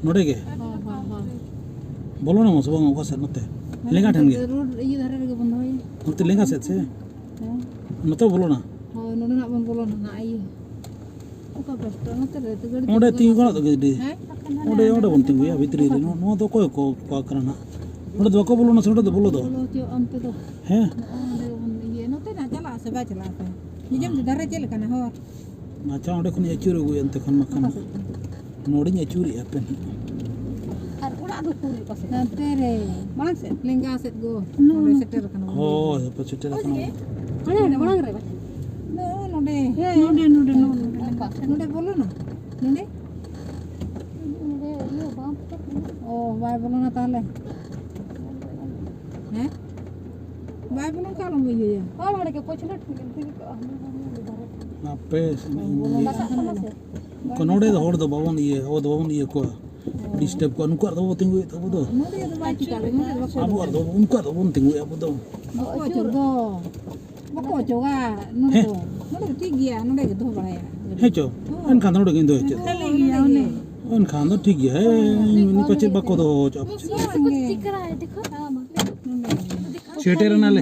ᱱᱚᱰᱮ ᱜᱮ? ᱦᱮᱸ, ᱦᱮᱸ, ᱦᱮᱸ᱾ ᱵᱚᱞᱚᱱᱟ ᱢᱟᱥᱮ ᱵᱟᱝ, ᱚᱠᱟ ᱥᱮᱫ? ᱱᱚᱛᱮ? ᱦᱮᱸ, ᱞᱮᱸᱜᱟ ᱴᱷᱮᱱ ᱜᱮ? ᱨᱳᱰ ᱤᱭᱟᱹ ᱫᱷᱟᱨᱮ ᱨᱮᱜᱮ ᱵᱚᱱ ᱫᱚᱦᱚᱭᱟ᱾ ᱱᱚᱛᱮ ᱞᱮᱸᱜᱟ ᱥᱮᱫ ᱥᱮ? ᱦᱮᱸ᱾ ᱱᱚᱛᱮ ᱵᱚᱞᱚᱱᱟ? ᱦᱳᱭ, ᱱᱚᱰᱮ ᱱᱟᱜ ᱵᱚᱱ ᱵᱚᱞᱚᱱᱟ ᱱᱟᱜ, ᱤᱭᱟᱹ᱾ ᱚᱠᱟ ᱯᱟᱥᱴᱟ? ᱱᱚᱛᱮ ᱨᱮ ᱛᱚ ᱜᱟᱹᱰᱤ ᱚᱸᱰᱮ ᱛᱤᱸᱜᱩ ᱜᱟᱱᱚᱜ ᱫᱚ ᱜᱟᱹᱰᱤ᱾ ᱦᱮᱸ? ᱚᱸᱰᱮ, ᱚᱸᱰᱮ ᱵᱚᱱ ᱛᱤᱸᱜᱩᱭᱟ ᱵᱷᱤᱛᱨᱤ ᱨᱮ᱾ ᱱᱚᱣᱟ, ᱱᱚᱣᱟ ᱫᱚ ᱚᱠᱚᱭ ᱠᱚ, ᱚᱠᱟ ᱠᱟᱱᱟ ᱱᱟᱜ? ᱱᱚᱰᱮ ᱫᱚ ᱵᱟᱠᱚ ᱵᱚᱞᱚᱱᱟ ᱥᱮ ᱚᱸᱰᱮ ᱫᱚ ᱵᱚᱞᱚ ᱫᱚ? ᱵᱚᱞᱚ ᱦᱚᱪᱚᱣᱟᱜ ᱚᱱᱛᱮ ᱫᱚ᱾ ᱦᱮᱸ? ᱱᱚᱜᱼᱚ ᱱᱚᱰᱮ ᱵᱚᱱ ᱤᱭᱟᱹ, ᱱᱚᱛᱮ ᱱᱟᱜ ᱪᱟᱞᱟᱜᱼᱟ ᱥᱮ ᱵᱟᱭ ᱪᱟᱞᱟᱜᱼᱟ ᱛᱮ? ᱱᱤᱡᱚᱢ ᱫᱚ ᱫᱷᱟᱨᱮ ᱪᱮᱫ ᱞᱮᱠᱟᱱᱟ ᱦᱚᱨ? ᱟᱪᱪᱷᱟ, ᱚᱸᱰᱮ ᱠᱷᱚᱱᱤᱧ ᱟᱹᱪᱩᱨ ᱟᱹᱜᱩᱭᱟ ᱚᱱᱛᱮ ᱠᱷᱚᱱ ᱵᱟᱠᱷᱟᱱ᱾ ᱚᱠᱟ ᱥᱮᱫ ᱛᱮ? ᱱᱚᱰᱮᱧ ᱟᱹᱪᱩᱨᱮᱜᱼᱟ ᱦᱟᱯᱮ ᱱᱟᱜ᱾ ᱟᱨ ᱚᱲᱟᱜ ᱫᱚ ᱩᱠᱩᱨ ᱚᱠᱟ ᱥᱮᱫ? ᱱᱚᱛᱮ ᱨᱮ᱾ ᱢᱟᱲᱟᱝ ᱥᱮᱫ? ᱞᱮᱸᱜᱟ ᱥᱮᱫ ᱜᱚ᱾ ᱱᱚᱰᱮ ᱥᱮᱴᱮᱨ ᱟᱠᱟᱱᱟ ᱵᱚᱱ᱾ ᱦᱳᱭ, ᱦᱟᱯᱮ ᱥᱮᱴᱮᱨ ᱟᱠᱟᱱᱟ ᱵᱚᱱ᱾ ᱦᱟᱱᱮ, ᱦᱟᱱᱮ ᱢᱟᱲᱟᱝ ᱨᱮ ᱵᱟᱠᱷᱟᱱ᱾ ᱱᱚᱜᱼᱚ ᱱᱚᱰᱮ᱾ ᱦᱮᱸ, ᱱᱚᱰᱮ, ᱱᱚᱰᱮ, ᱱᱚᱰᱮ, ᱱᱚᱰᱮ᱾ ᱱᱚᱰᱮ ᱵᱚᱞᱚᱱᱟ? ᱱᱚᱰᱮ? ᱱᱚᱰᱮ ᱤᱭᱟᱹ ᱵᱟᱸᱫᱷ ᱠᱚ᱾ ᱚ, ᱵᱟᱭ ᱵᱚᱞᱚᱱᱟ ᱛᱟᱦᱞᱮ? ᱦᱮᱸ? ᱵᱟᱭ ᱵᱚᱞᱚᱱ ᱠᱷᱟᱱ ᱟᱞᱚᱢ ᱤᱭᱟᱹᱭᱟ᱾ ᱦᱳᱭ, ᱱᱚᱰᱮ ᱜᱮ ᱯᱟᱹᱪᱷᱞᱟᱹ ᱴᱷᱤᱠ ᱮᱱ ᱛᱮᱜᱮ ᱠᱚ, ᱦᱟᱱᱮ ᱦᱟᱱᱮ ᱫᱷᱟᱨᱮ᱾ ᱦᱟᱯᱮ, ᱵᱚᱞᱚᱱ ᱠᱟᱱ ᱛᱟᱦᱞᱮ᱾ ᱱᱚᱰᱮ ᱫᱚ ᱦᱚᱲ ᱫᱚ ᱵᱟᱵᱚᱱ ᱤᱭᱟᱹ, ᱟᱵᱚ ᱫᱚ ᱵᱟᱵᱚᱱ ᱤᱭᱟᱹ ᱠᱚᱣᱟ᱾ ᱰᱤᱥᱴᱟᱵ ᱠᱚᱣᱟ᱾ ᱱᱩᱠᱩᱣᱟᱜ ᱫᱚ ᱵᱟᱵᱚ ᱛᱤᱸᱜᱩᱭᱮᱫ ᱛᱟᱵᱚ ᱫᱚ᱾ ᱱᱚᱰᱮ ᱫᱚ ᱵᱟᱭ ᱪᱤᱠᱟ ᱞᱮ, ᱱᱚᱰᱮ ᱫᱚ ᱵᱟᱠᱚ ᱟᱵᱚᱣᱟᱜ ᱫᱚ, ᱩᱱᱠᱩᱣᱟᱜ ᱫᱚ ᱵᱟᱵᱚᱱ ᱛᱤᱸᱜᱩᱭᱟ ᱟᱵᱚ ᱫᱚ᱾ ᱵᱟᱠᱚ ᱚᱪᱚᱜ ᱫᱚ᱾ ᱵᱟᱠᱚ ᱚᱪᱚᱜᱟ ᱱᱚᱰᱮ ᱦᱮᱸ᱾ ᱫᱚ᱾ ᱱᱚᱰᱮ ᱫᱚ ᱴᱷᱤᱠ ᱜᱮᱭᱟ, ᱱᱚᱰᱮ ᱜᱮ ᱫᱚᱦᱚ ᱵᱟᱲᱟᱭᱟ᱾ ᱦᱮᱸ ᱪᱚ᱾ ᱦᱳᱭ᱾ ᱮᱱᱠᱷᱟᱱ ᱫᱚ ᱱᱚᱰᱮ ᱜᱮᱧ ᱫᱚᱦᱚᱭ ᱪᱮᱫ? ᱠᱷᱟᱹᱞᱤ ᱜᱮᱭᱟ ᱚᱱᱮ᱾ ᱮᱱᱠᱷᱟᱱ ᱫᱚ ᱴᱷᱤᱠ ᱜᱮᱭᱟ᱾ ᱦᱮᱸ, ᱩᱱᱤ ᱯᱟᱪᱮᱫ ᱵᱟᱠᱚ ᱫᱚᱦᱚ ᱦᱚᱪᱚᱜᱼᱟ ᱯᱟᱪᱮᱫ᱾ ᱵᱟᱝ ᱜᱮ᱾ ᱱᱚᱰᱮ ᱜᱮ᱾ ᱥᱮᱴᱮᱨ ᱮᱱᱟᱞᱮ᱾